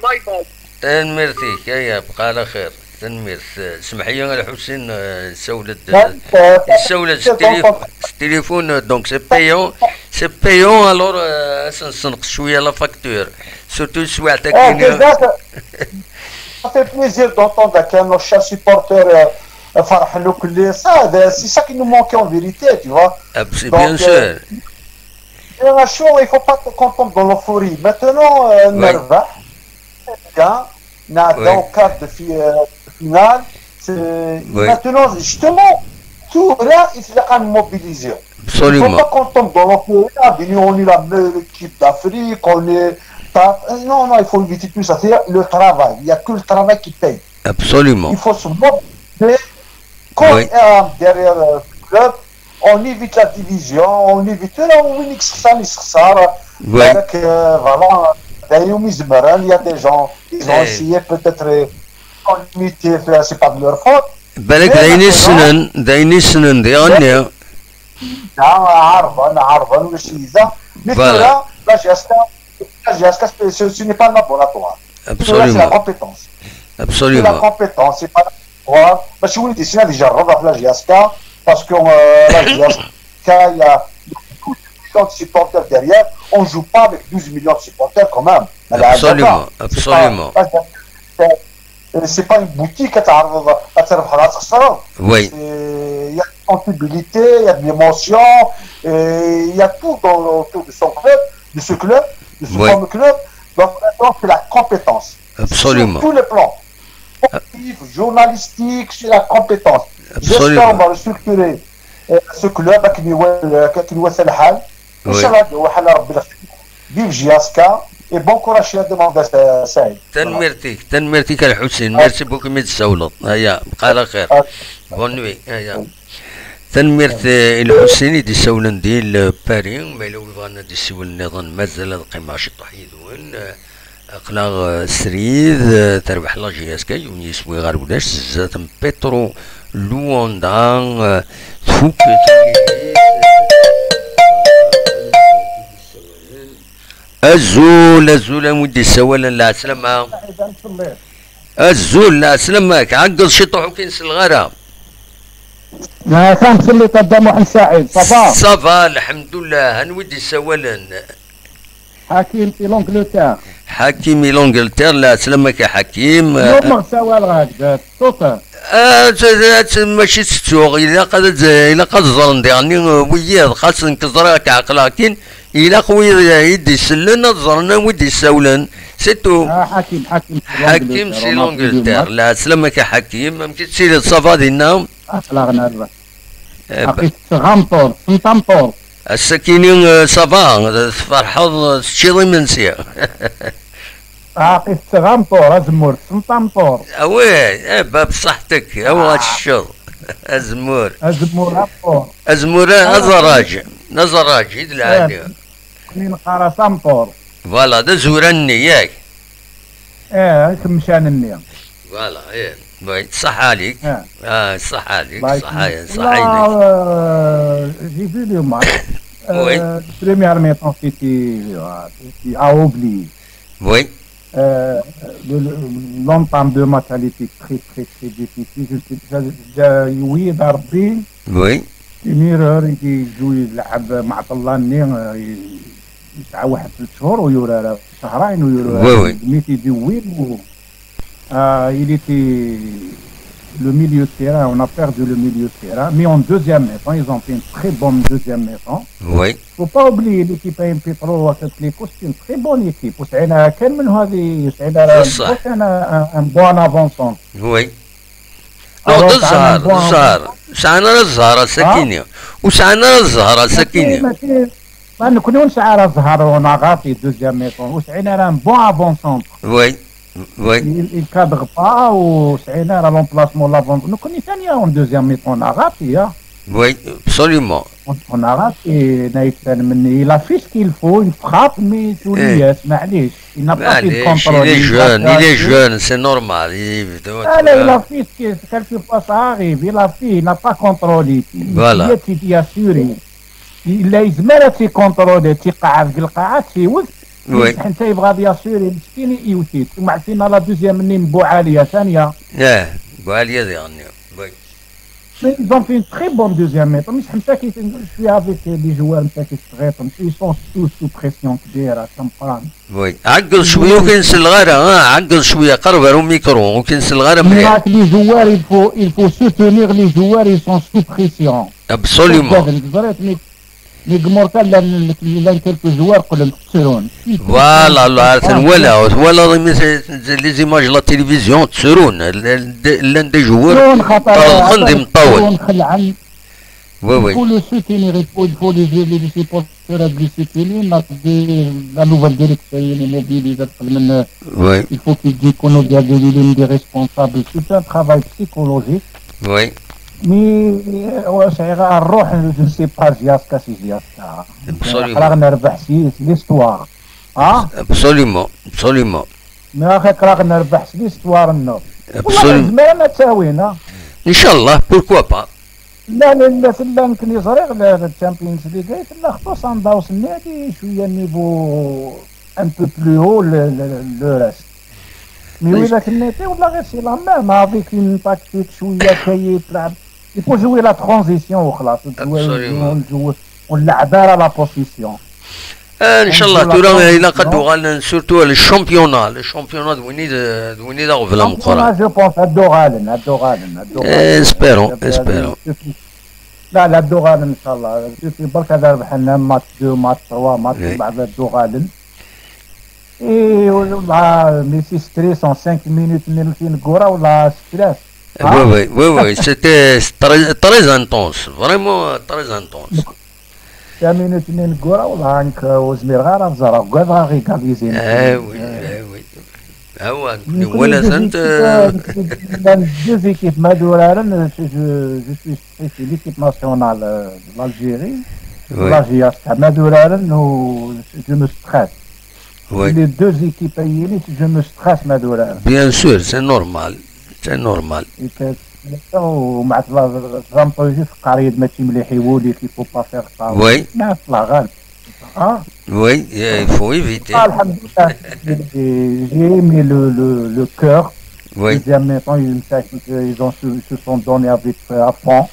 باي باي. تنميرتيك، هيا، بقى على خير. تنميرت. سمحية الحسين، آه، سولد. آه، سولد التليفون. التليفون، donc c'est payant. C'est payant, alors, آه، سنقص شوية la facture. Surtout السوايع آه، تاكيني. déjà, ça, ça fait plaisir d'entendre que nos chers supporters, euh, فرحانين وكل. Ça, c'est ça qui nous manque en vérité, tu vois. Ah, c'est Donc, bien euh, sûr. Bien sûr, il ne faut pas qu'on tombe dans l'euphorie. Maintenant, euh, Oui. نربح, bien, on a Oui. au quart de fi- euh, finale. C'est- Oui. Maintenant, justement, tout là, il faut mobiliser. Il ne faut Absolument. Pas qu'on tombe dans l'euphorie. Ah, bien, on est la meilleure équipe d'Afrique, on est pas. Non, non, il faut éviter tout ça. C'est le travail. Il n'y a que le travail qui paye. Absolument. Il faut se mobiliser. Quand Oui. euh, derrière euh, le club, on évite la division, on évite là où il y a ça, il y a ça. Oui. Donc, euh, voilà, d'ailleurs, il y a des gens, ils ont Eh. Essayé peut-être euh, en limiter, c'est pas de leur faute. بالك Mais داين maintenant- السنن، داين السنن دي غني. Ah, عرضا عرضا ولا شي ذا. Mais Voilà. Là, la G S K, la G S K, c'est- ce ce n'est pas un laboratoire. Là, c'est la Absolument. Compétence. C'est la Absolument. Compétence, c'est pas un laboratoire. ماشي وليدي سي غادي يجرب في la G S K, parce que euh, la G S K, il y a douze millions de supporters derrière. On joue pas avec douze millions de supporters quand même. Absolument, C'est absolument. Pas, c'est- c'est pas une boutique à تعرض à تربح ولا تخسر. Oui. C'est- Il y a de sensibilité, il y a de l'émotion, et il y a tout dans, autour de son club, de ce club, de ce Oui. fameux club. Donc maintenant, c'est la compétence. Absolument. Sur tous les plans. Sportif, journalistique, c'est la compétence. J'espère qu'on Absolument. Va restructurer euh, ce club avec Newell, euh, avec Newell Selhal. Oui. Inch'Allah, وحال ربي الخير. Vive J S K et bon courage à la demande, euh, Saïd. تنميرتك، تنميرتك الحسين، merci beaucoup ميد السولط. هيا، بقى على خير. Bonne nuit. هيا. تنميرت، آه، الحسين يدي سولن دي لباري، ما لو بغانا دي سول نظن مازال القيمة شطح يدون. آه، اقلا، آه، سريد، آه، تربح la G S K، يوني يسوي غير ولاش، زات بيترو، لواندا، آه، تفوك. أزول، أزول، أمودي السوالة، لا سلامة. أزول، لا سلامك، عقل شي طوحو كي نسل غارة. Ah, tamesllit a Dda Muḥend Saɛid, ça va? Ça va, lḥemdullah. Anwa i d-yessawalen? Hakim si l'Angleterre. Hakim i l'Angleterre, la slamaka Hakim. Yumeɣ sawaleɣ-ak-d, tuṭ. Ah, t-, t-, t-, mačči tettuɣ, ilaq ad, ilaq ad ẓren diɣen, eh, wiyiḍ, xas nekk ẓriɣ-k ɛeqleɣ-kin, ilaq wid i d-isellen ad ẓren anwa i d-issawlen, c'est tout. Ah, Hakim, Hakim si Hakim si l'Angleterre, l'Angleterre, la slamaka Hakim, amek i tettiliḍ, ça va dinna? Aql-aɣ nerbeḥ. Eh, aql-i tetteɣ amṭur, tessneḍ amṭur? Ass-akini, eh, ça va, tferḥeḍ, eh, teččiḍ imensi. Aql-i tetteɣ amṭur, azemmur, tessneḍ amṭur? Ah oui, eh, bab ṣṣeḥt-ik, awa ad teččeḍ. Azemmur. Azemmur amṭur. Azemmur, eh, ah, aẓerraj. Aẓerraj, i d lɛali. Nekkni neqqar-as amṭur. Voilà, d azuran-nni, yak? Eh, ikemcan-nni. Voilà, eh. Oui, ṣṣeḥḥa alik. Ah. Ah, ṣṣeḥḥa alik, ṣṣeḥḥa, ṣṣeḥḥa-inek. Là, euh, j'ai vu le match. Oui. Euh, première mi-temps, c'était, euh, c'était à oublier. Oui. Euh, le, le, l'entame de match, elle était très, très, très difficile. Je sais, je, je, oui, Darbi. Oui. Imirer i d-yezwi lɛeb Mɛeṭella-nni, eh, yesɛa waḥed tlata cchur ur yurar ara, cehrayen ur yurar ara. Oui, oui. Mi t-id-iwwi, ah, il était le milieu de terrain, on a perdu le milieu de terrain, mais en deuxième mi-temps, ils ont fait une très bonne deuxième mi-temps. Oui. Faut pas oublier l'équipe A M P trois, c'est une très bonne équipe. وسعينا كان من هذه، سعينا كان un, un bon avant-centre. Oui. Non, d zzher, d zzher. Sɛan ara zzher ass-akini. Ur sɛan ara zzher ass-akini. Mačči, mačči, ma nekkni ur nesɛi ara zzher, on a raté deuxième mi-temps. Ur sɛin ara un bon avant-centre. Oui, oui. Il, il cadre pas, ur sɛin ara l'emplacement l'avant. Nekkni ثاني en deuxième mi-temps, on a raté, hein. Oui, absolument. On, on a raté, Naïf Salmni. Il a fait ce qu'il faut, une frappe, mais Toulias, معليش. Il n'a pas fait de contrôle. Il est jeune, il est jeune, c'est normal. Il, ah, là, il a fait ce que, quelquefois ça arrive. Il a fait, il n'a pas contrôlé. Voilà. Il est assuré. Il a يزمر تيكونترولي، تيقعد في القاعة، تيوت. Oui. حتى يبغى بيان سور مسكين يوتيت. ومع فينا لا دوزيام مني بو عالية ثانية. اه، بو عالية دي غني. Oui. Mais ils ont fait une très bonne deuxième mi-temps. مش حمساكي شوية avec les joueurs نتاع كي صغير، ils sont sous, sous pression كبيرة، كمبران. Oui. عقل شوية وكي نسلغ راه، ها، عقل شوية، قرب على الميكرو، وكي نسلغ راه مليح. Mais les joueurs, il faut, il faut soutenir les joueurs, ils sont sous pression. Absolument. Teẓriḍ mi, mi gmurka llan, llan quelques joueurs qqlen ttrun. Voilà, la, twala, twala les images de la télévision, ttrun, llan des joueurs, ṭṭerḍqen d imeṭṭawen. Oui, oui. Il faut le soutenir, il faut, il faut les, les, les supporters de les soutenir. La, la nouvelle direction est mobilisée. Oui. Il faut qu'ils déconnectent des, des, des responsables. C'est un travail psychologique. Oui. Mais, euh, ouais, c'est rare, je ne sais pas, Ziaska, c'est Ziaska. Absolument. Aql-aɣ nerbeḥ, c'est l'histoire. Hein? Absolument, absolument. Mais axi aql-aɣ nerbeḥ s l'histoire-nneɣ. Absolument. Nezmer ad tt-awin, ha? Inchallah, pourquoi pas? La, la, la, tella, nekkni ẓriɣ la, la Champions League, ay tella xeṭṭu Sundowns-nni, cwiya niveau un peu plus haut le, le, le reste. Mais oui, widak-nni, wala غير c'est la même, avec une tactique, cwiya kayif, tleɛb. Il faut jouer la transition وخلاص. Absolument. On joue, on joue, on نلعب على la possession. آه، إن شاء الله، ثورة إلى قد وغالنا، surtout le championnat، le championnat دويني، دويني لا غفلة مقرا. Je pense أدو غالن، أدو غالن، أدو غالن. Espérons, espérons. لا، لا، أدو غالن إن شاء الله. Surtout برك هذا ربحنا match deux، match trois، match بعد أدو غالن. إي والله، mais c'est stressant, cinq minutes من الفين كورة ولا stress. Oui, oui, oui, oui, c'était très, très intense, vraiment très intense. Cinq minutes من الكورة والله هانك وزمير غير الزرق كاع غير كابيزين. آه oui, آه oui. هو ولا سنت. Deux équipes ما دورارن، je, je suis stressé, l'équipe nationale, euh, de l'Algérie, oui. La G S K ما دورارن و je me stresse. Oui. Les deux équipes, je me stresse ما دورارن. Bien sûr, c'est normal. C'est normal. ومع تلامطوجي في القريب ماشي مليح يولي كي faut pas faire ça. Oui. ما طلع غالب. اه. Oui, il faut éviter. آه، الحمد لله. J'ai aimé le, le, le cœur. Oui. Deuxième mi-temps, ils, ils ont, se, se sont donnés avec, euh, à fond.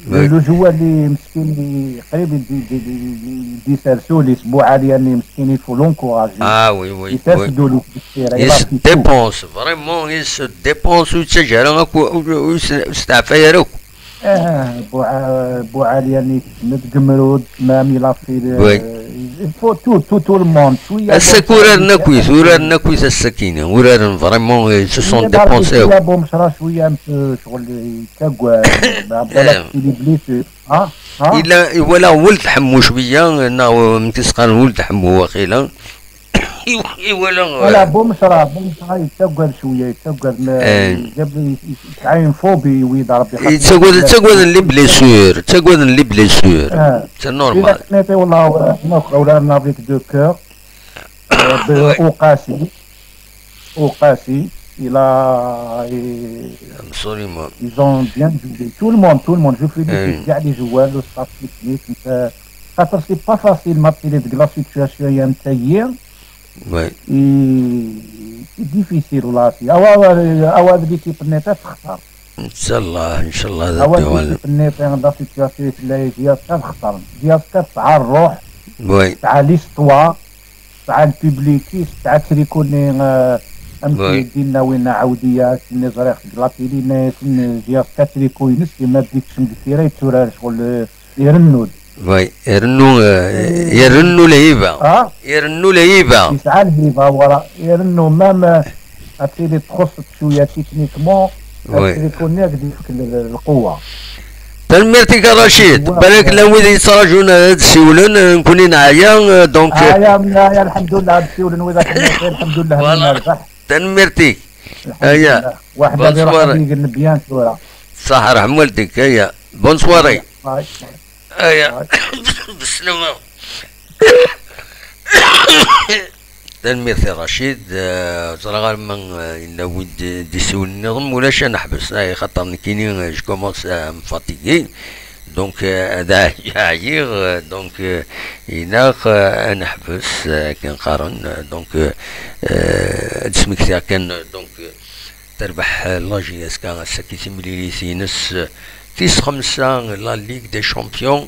Le, le joueur اللي مسكين اللي قريب يدي، يدي، يدي، يدي سرسوليس، بوعالي يعني مسكين، il faut l'encourager. Ah oui, oui, oui. يسرسدوليس بالسيرة، il se dépense, vraiment, il se dépense, ur yettaǧǧa ara akk, ur, ur, ur yesteɛfa ara akk. Ah, بوعالي يعني يسند قمرود، même il a fait le, oui. Il faut tout, tout, tout le monde. شوية ass-a uraren akkit, uraren akkit ass-akini, uraren vraiment, ils se sont dépensés. شوية بومشرا، شوية un peu شغل يتقوى، بالك les blessures. ها؟ ها؟ إلا ولا ولد حمو شوية، نا، مكسقان ولد حمو واخيلا. ولا بومشرا، بومشرا يتقوى شوية، يتقوى ما، جاب لي يتعين فوبي ويد ربي خاطر يتقوى، يتقوى les blessures، يتقوى les blessures. C'est normal. إلا كنيتي والله، نوخ أولادنا avec deux cœurs. آه، ب-، أوقاسي. أوقاسي. Il a, absolument. Ils ont bien joué. Tout le monde, tout le monde. Je félicite كاع les joueurs, le staff technique. خاطر c'est pas facile match اللي ديك la situation هي نتايي. Oui. C'est difficile والله. أوا، أوا هاد l'équipe نيتا تخسر. إن شاء الله، إن شاء الله. أوا هاد l'équipe نيتا، la situation تلاقي جياسكا تخسر. جياسكا تاع الروح. Oui. تاع l'histoire. تاع البيبليكيس، تاع تريكوني، آه، أم oui. سيدي الناوي نعاودية، سني زريخ كلاطيلي، ناس، سني جياس كاتريكو ينس، ما بديتش مدكيرة يتورار شغل، آه، يرنود. Oui، يرنو، آه، إيه. يرنو الهيبة. آه؟ يرنو الهيبة. يسعى الهيبة ورا، يرنو ما، ما، هاتي لي تخص شوية تكنيكمون، oui. هاتي لي كوني غادي يفك ال-، القوة. Tanemmirt-ik a Racid. Wa-, بالك wa-, llan wid yettṛajun ad d-siwlen, nekkni neɛya, donc. Aya, aya, الحمد لله, ad d-siwlen widak, الحمد لله, voilà. Nerbeḥ. Tanemmirt-ik. الحمد لله. Aya. Bonne soirée. Waḥed ad iṛuḥ ad igen bien tura. Ṣaḥ, rḥem waldik, aya. Bonne soirée. Bye. Aya. Bye. Beslama. Tanemmirt i Racid, eh, ẓriɣ arma, eh, yella win d-, d-isiwlen nniḍen, ma ulac ad neḥbes, ay, xaṭer nekkini, eh, je commence à me fatiguer. Donc, eh, ad ɛyiɣ, eh, donc, eh, ilaq, eh, ad neḥbes, eh, akken qqaren, eh, donc, eh, eh, ad d-smektiɣ kan, eh, donc, eh, Terbeḥ, eh, la J S K ass-agi timlilit-ines, eh, tis xemsa, la Ligue des Champions,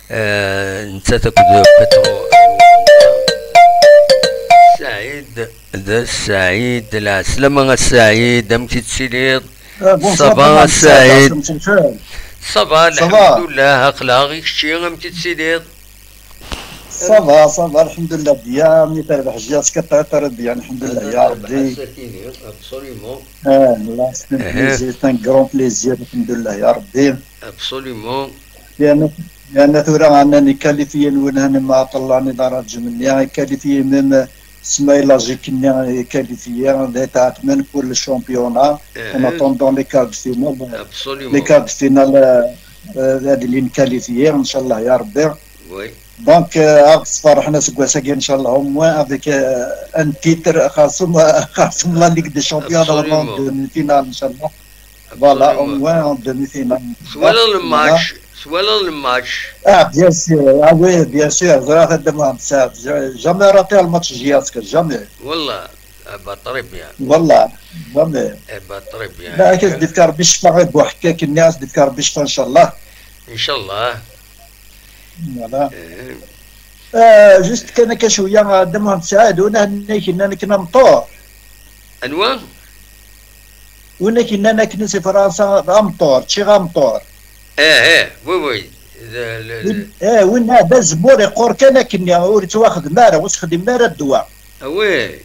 eh, nettat akked Petro. Saɛid, d Saɛid, lɛeslama a Saɛid, amek i tettiliḍ? Eh, bonsoir, ça va, a Saɛid? Ça va, lḥemdullah, aql-aɣ, i kečči, amek i tettiliḍ? Ça va, ça va, الحمد لله, bien, mi terbeḥ J S K très, très bien, الحمد لله, يا ربي. Ass-akini, absolument. Eh, là, c'est un plaisir, c'est un grand plaisir, الحمد لله, يا ربي. Absolument. لأن، لأن tura عندنا les qualifiés نقول هنا ما طلعني درجة مني، les qualifiés même سمايل لاجيك ني qualifiés، les تعتمن pour le championnat. En attendant les quarts de finale. Absolument. Les quarts de finale, euh, euh, هذه اللي نكاليفيي إن شاء الله يا ربي. Oui. Donc, euh, غادي تفرحنا سكواساكي إن شاء الله, au moins avec, euh, un titre, خاصم، خاصم la Ligue des Champions, en demi-finale إن شاء الله. Voilà, au moins en demi-finale. Twalaḍ le match, twalaḍ le match. Ah, bien sûr, ah oui, bien sûr, ẓriɣ a Dda Muḥend Saɛid, j'ai jamais raté un match J S K, jamais. Wallah, eh ben, très bien. Wallah, jamais. Eh ben, très bien. لا, أكيد ديك ربي الشفاء غير بوحكاك الناس، ديك ربي الشفاء إن شاء الله. إن شاء الله. Voilà. Eh. Euh, juste kan akka cwiya, a Dda Muḥend Saɛid, win akken nnan akken amṭur. Anwa? Win akken nnan akken si Fransa d amṭur, ččiɣ amṭur. Eh, eh, oui, oui. Le, le, le... Win, eh, winna d azemmur iqqur kan akkenni, ur yettwaxdem ara, ur s-xdimen ara ddwa. Ah oui,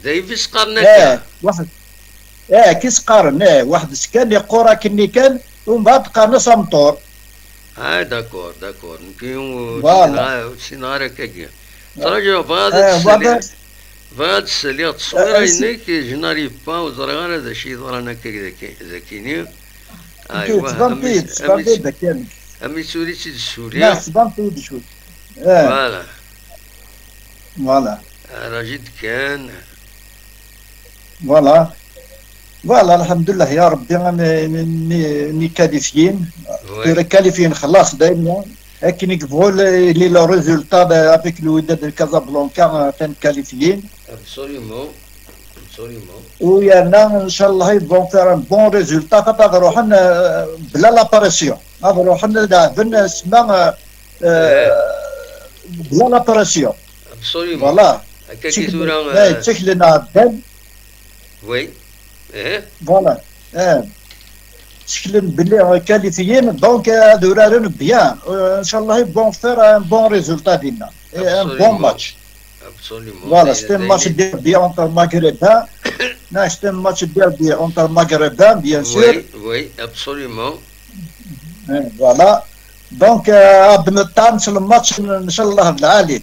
d ayeffus qqaren akka. Eh, waḥed. Eh, kis qqaren, eh, waḥed s kan iqqur akkenni kan, umbeɛd qqaren-as amṭur. Ah, d'accord, d'accord. Nekk ur ssineɣ ara, ur ssineɣ ara akkagi. Ttṛaǧuɣ, bɣiɣ ad d-saliɣ, bɣiɣ ad d-saliɣ tteswira-inek, je n'arrive pas, ur ẓriɣ ara d acu yeḍran akka daki-, dakini. Aywa, tban-d, tban-d akka. Am tura i tt-id-ssuli. Tban-d cwiṭ. Eh. Voilà. Voilà. Raji d-kan. Voilà. Voilà, الحمد لله يا ربي, ni, ni, ni qualifiés. Oui. Tura qualifiés خلاص دايما. Akken i yebɣu le, li le résultat de, avec le Wydad de Casablanca, euh, atan qualifiés. Absolument. Absolument. U yerna, إن شاء الله, ils vont faire un bon résultat, xaṭer ad ruḥen, euh, bla la pression. Ad ruḥen ad ɛedden ssma, eh, eh, bla la pression. Absolument. Voilà. Akka ki tura, eh, ttaklen ɛeddan. Oui. Eh. Voilà. Eh. Ttaklen belli, eh, qualifiés, donc, eh, ad uraren bien. Eh, inchallah, ils vont faire un bon résultat dinna. Et un bon match. Absolument. Voilà, c'est un match derby entre Maghrébins. Non, c'est un match derby entre Maghrébins, bien sûr. Oui, oui, absolument. Eh, voilà. Donc, euh, ad neṭṭan s le match, inchallah, d lɛali.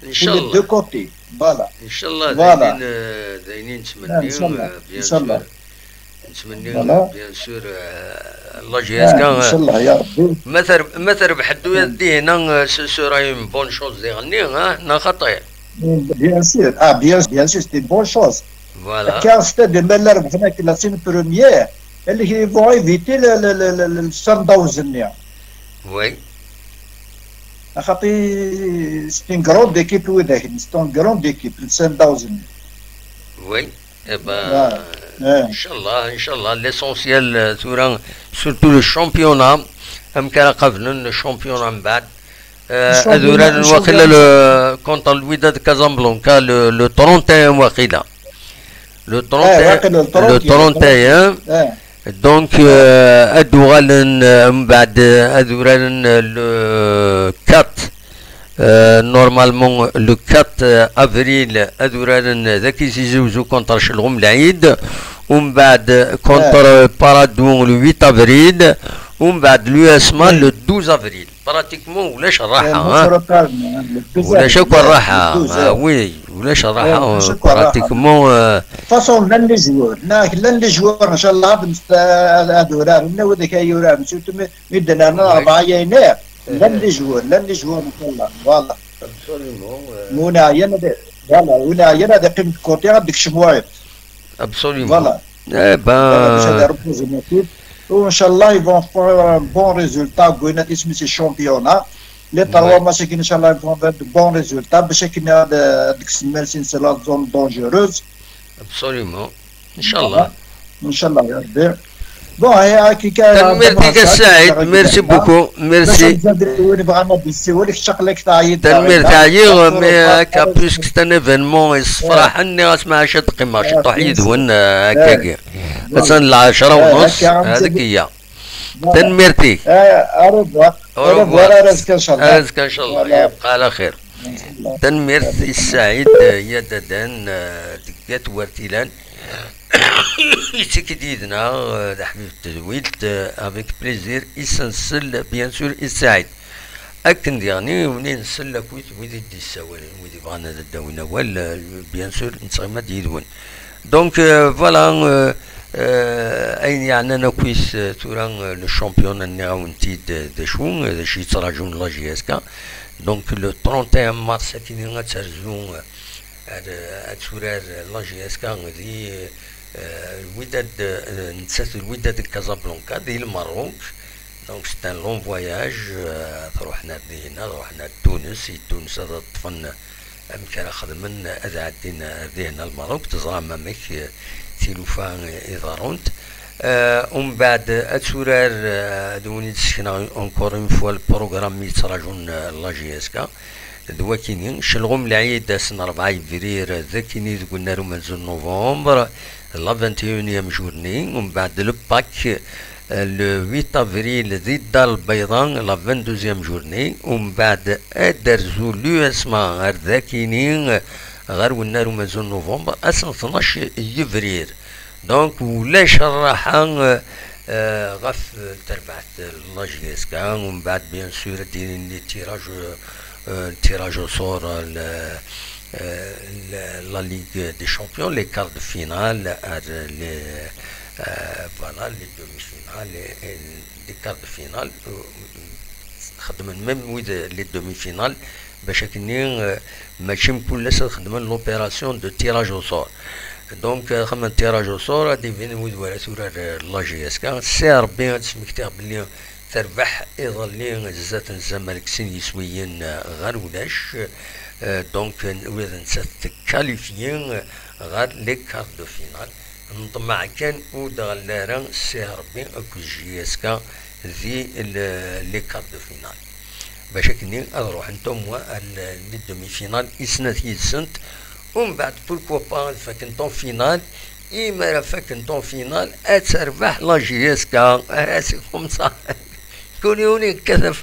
Inchallah. Les deux côtés. Voilà. Inchallah, voilà. D ayen, euh, d ayen i nettmenni, inchallah, euh, bien sûr. Nettmenni, voilà, bien sûr, euh, la J S K, ah, euh, inchallah, ya Rabbi. Ma ter-, ma terbeḥ dduyat dihina, euh, ce sera une bonne chose diɣenni, hein, neɣ xaṭi? Bien sûr, ah, bien, bien sûr, c'est une bonne chose. Voilà. Car c'est-à-dire, ma la rebḥen akken la semaine première, ils vont éviter le, le, le, le, le Sundowns-nni. Oui. Axaṭi, c'est une grande équipe, widak, c'est une grande équipe, le Sundowns-nni. Oui. Eh ben, voilà. Inchallah, inchallah, l'essentiel, euh, tura, surtout le championnat, amek ara qablen le championnat mbeɛd. Euh, ad uraren waqila le, contre le Wydad Casablanca, le, le trente et un waqila. Le trente et un, le trente et un. Donc, euh, ad uɣalen, euh, mbeɛd, euh, ad uraren, euh, le quatre. Euh, normalement, le quatre avril, ad uraren daki Tizi Uzzu contre Chelɣum Lɛid, umbeɛd contre Paradou le huit avril, umbeɛd l'U S M A le douze avril. Pratiquement, ulac rraḥa, hein. Ulac akk rraḥa, ah oui, ulac rraḥa, pratiquement, euh. De toute façon, llan les joueurs, llan les joueurs, inchallah, ad, ad uraren, wid akka yuraren, surtout mi d-nnan rebɛa yayner, llan les joueurs, llan les joueurs, inchallah, voilà. Absolument, euh. Win ɛyan ad, voilà, win ɛyan ad iqqim de côté, ad d-ikcem wayeḍ. Absolument. Voilà. Eh ben. Voilà, bac ad reposer une équipe. Inchallah, ils vont faire un bon résultat, gouinat isem-is championnat. Les trois matchs, inchallah, ils vont faire de bons résultats. Bac akken ad, ad kksen iman-nsen si la zone dangereuse. Absolument. Inchallah. Inchallah, ya Rabbi. Bon, eh, akka kan, tanemmirt-ik a Saɛid, merci beaucoup, merci. Win yebɣan ad yessiwel, kečč aql-ak teɛyiḍ. Tanemmirt, ɛyiɣ, mais akka, puisque c'est un événement yessefraḥen, nniɣ-as ma ɛac ad qqimeɣ ciṭuḥ yid-wen, eh, akkagi. Atan lɛecra u nus, hada-k iya. Tanemmirt-ik. Eh, au revoir. Au revoir. Ar azekka, inchallah. Ar azekka, inchallah. Voilà. Yebqa ɛla xir. Tanemmirt i Saɛid, eh, Yadadan, eh, deg At Wertilan. Yettekki-d yid-neɣ, eh, d aḥbib n tedwilt, eh, avec plaisir i s-nsell, bien sûr, i Saɛid. Akken diɣen i wen-nsell akkit wid i d-yessawalen, wid yebɣan ad d-awin awal, eh, bien sûr, nettɣima-d yid-wen. Donc, euh, voilà, euh, euh, ayen yeɛnan akkit, euh, tura, euh, le championnat, nniɣ-awen-t-id, euh, d acu, euh, d acu yettraǧun la J S K. Donc, le trente et un mars, akken ad terzu, euh, ad, ad turar, euh, la J S K di, euh, euh, Wydad, euh, nettat d Wydad Casablanca, di Lmerruk. Donc, c'est un long voyage, euh, ad ruḥen ar dihin, ad ruḥen ar Tunes, i Tunes ad ṭṭfen amek ara xedmen, ad ɛeddin ar dihin ar Lmerruk, teẓram amek, eh, tilufa, eh, iḍerrunt. Eh, umbeɛd ad turar, eh, ad wen-id-sekneɣ encore une fois le programme yettraǧun, eh, la J S K. D wakini, Celɣum Lɛid ass n rebɛa yebrir, d akini deg unnar umenzu n novembre, la vingt et unième journée, umbeɛd le Pâques, eh, le huit avril di Dda Lbayḍa, la vingt-deuxième journée, umbeɛd ad d-terzu l'U S M A ar dakini, ɣer wennar umenzu n novembre, ass n tnac yebrir. Donc, ulac rraḥa, eh, eh, ɣef, eh, terbaɛt, eh, la J S K, umbeɛd, bien sûr, ad d-yini tiraj, eh, tiraj au sort, eh, le, eh, le, la Ligue des Champions, les quarts de finale, eh, les, eh, voilà, les demi-finales, et, et les quarts de finale, eh, xedmen même wid les demi-finales, bac akkenni, eh, mačči mkul ass ad xedmen l'opération de tirage au sort. Donc, eh, xedmen tirage au sort, ad d-ibin wid wara turar, eh, la J S K. Si Rebbi ad d-smektiɣ belli terbeḥ iḍelli zdat n Zamalek sin yiswiyen, eh, ɣer ulac. Eh, donc, eh, ula d nettat tekkalifyi, eh, ɣer les quarts de finale. Nṭemmeɛ kan ur d-ɣelli ara Si Rebbi akked J S K di le- les quarts de finale, bac akken ad ruḥent au moins ar les demi-finales i snat yid-sent, umbeɛd pourquoi pas ad fakkent en finale, imi ara fakkent en finale ad terbeḥ la J S K. Ah, c'est comme ça. Kul yiwen yekkat ɣef,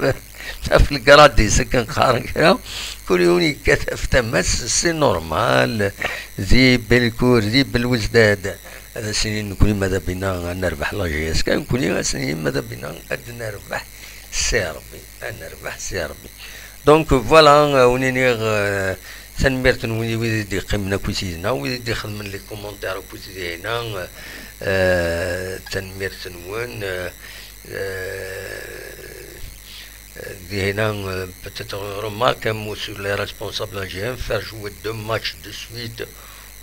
ɣef lgrad-is, akken qqaren kra, kul yiwen yekkat ɣef tama-s, c'est normal. Di Bellecour, di Belouizdad, ad as-inin nekni ma d abina ad nerbeḥ la J S K, nekni ad as-nini ma d abina ad nerbeḥ s Rebbi, ad nerbeḥ s Rebbi. Donc voilà, euh, wen-iniɣ, euh, tanemmirt-nwen i wid i d-yeqqimen akkit yid-neɣ, wid i d-ixedmen les commentaires akkit yid-neɣ, euh, tanemmirt-nwen, euh, euh, euh, dihina, euh, peut-être une remarque, un mot sur les responsables A G M, faire jouer deux matchs de suite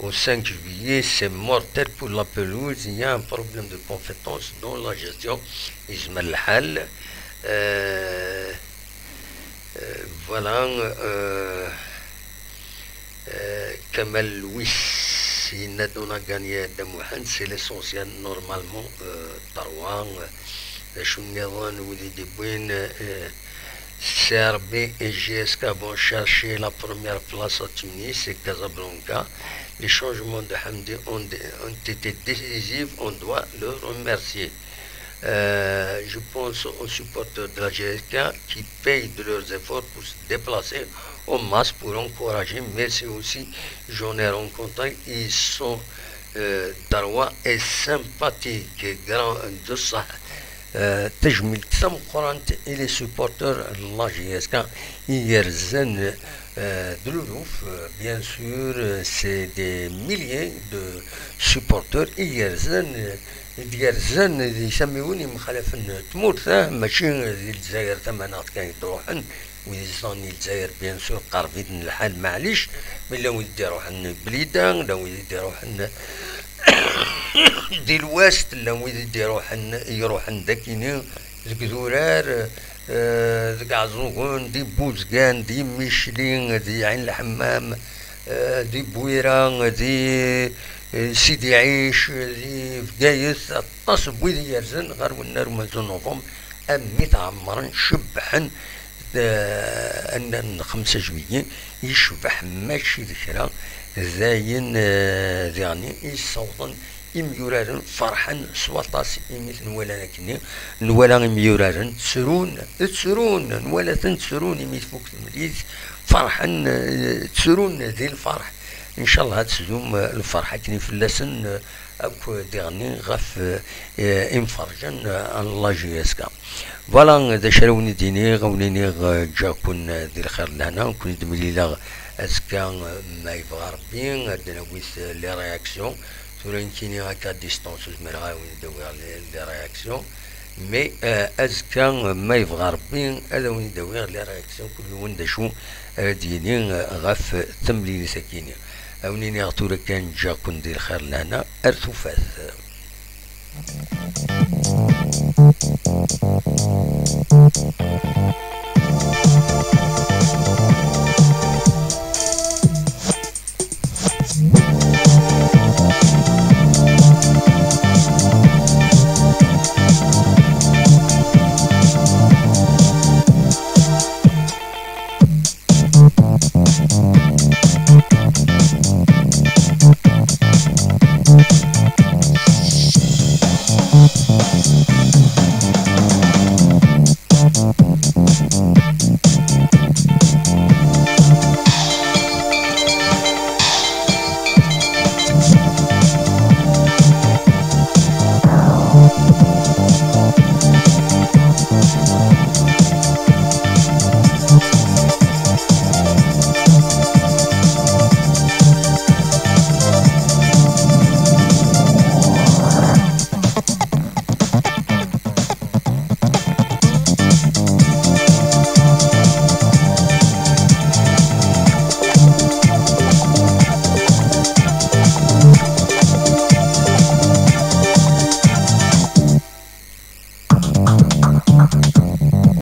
au cinq juillet, c'est mortel pour la pelouse. Il y a un problème de compétence dans la gestion. يزمر الحال. Euh, euh, voilà. Euh, euh, Kamal Louis, il on a gagné deux matchs, c'est l'essentiel. Normalement, euh, trois. Euh, je suis né dans le début, euh, Serbie et J S K vont chercher la première place à Tunis et Casablanca. Les changements de Hamdi ont, ont été décisifs, on doit le remercier. Euh, je pense aux supporters de la J S K qui payent de leurs efforts pour se déplacer en masse pour encourager. Merci aussi, j'en ai rencontré, ils sont euh, droits et sympathiques, grand de ça. Euh, تجميل تسمقرانت et les supporters de la J S K, ils euh, de l'Oulouf, euh, bien sûr, euh, c'est des milliers de supporters, ils euh, i d-yerzan di tamiwin yemxalafen n tmurt, ah, mačči di Lezzayer tamaneɣt kan i d-ruḥen. Wid yezḍan di Lezzayer, bien sûr, qerreb-iten lḥal, maɛlic, mais llan wid d-iruḥen Blida, llan wid d-iruḥen di l'ouest, llan wid d-iruḥen, iruḥen d akini, deg Durar, eh, deg Ɛeẓẓugen, di Buzgan, di Micli, di Ɛin Lḥemmam, eh, di Bwira, di, eh, Sidi Ɛic, di Bgayet, aṭas n wid yerzan ɣer wennar umenzu n November, am mi tɛemmren, cebbḥen, eh, annar n xemsa juillet, yecbeḥ mačči d kra, d ayen, eh, diɣen i yessawḍen imyuraren ferḥen s waṭas imi ten-walan akkenni, nwala imyuraren ttrun, ttrun, nwala-ten ttrun imi tfuk temlilt, ferḥen, eh, ttrun di lferḥ. Ncallah ad tdum, eh, lferḥ akken i fell-asen, eh, akk diɣenni ɣef, eh, imferrǧen, eh, n la J S K. Voilà, d acu ara wen-id-iniɣ, a wen-iniɣ, eh, ǧǧiɣ-ken, eh, di lxir d lehna, ken-id-mlileɣ azekka, eh, ma yebɣa Rebbi, ad d-nawi, eh, les réactions. Tura nekkini akka à distance ur zmireɣ ara ad wen-id-awiɣ les, les réactions. Mais, eh, azekka, eh, ma yebɣa Rebbi, ad wen-id-awiɣ les réactions, kul yiwen d acu ara d-yini, eh, ɣef temlilit-agi-ni. A wen-iniɣ tura kan ǧǧiɣ-ken di lxir d lehna, ar tufat.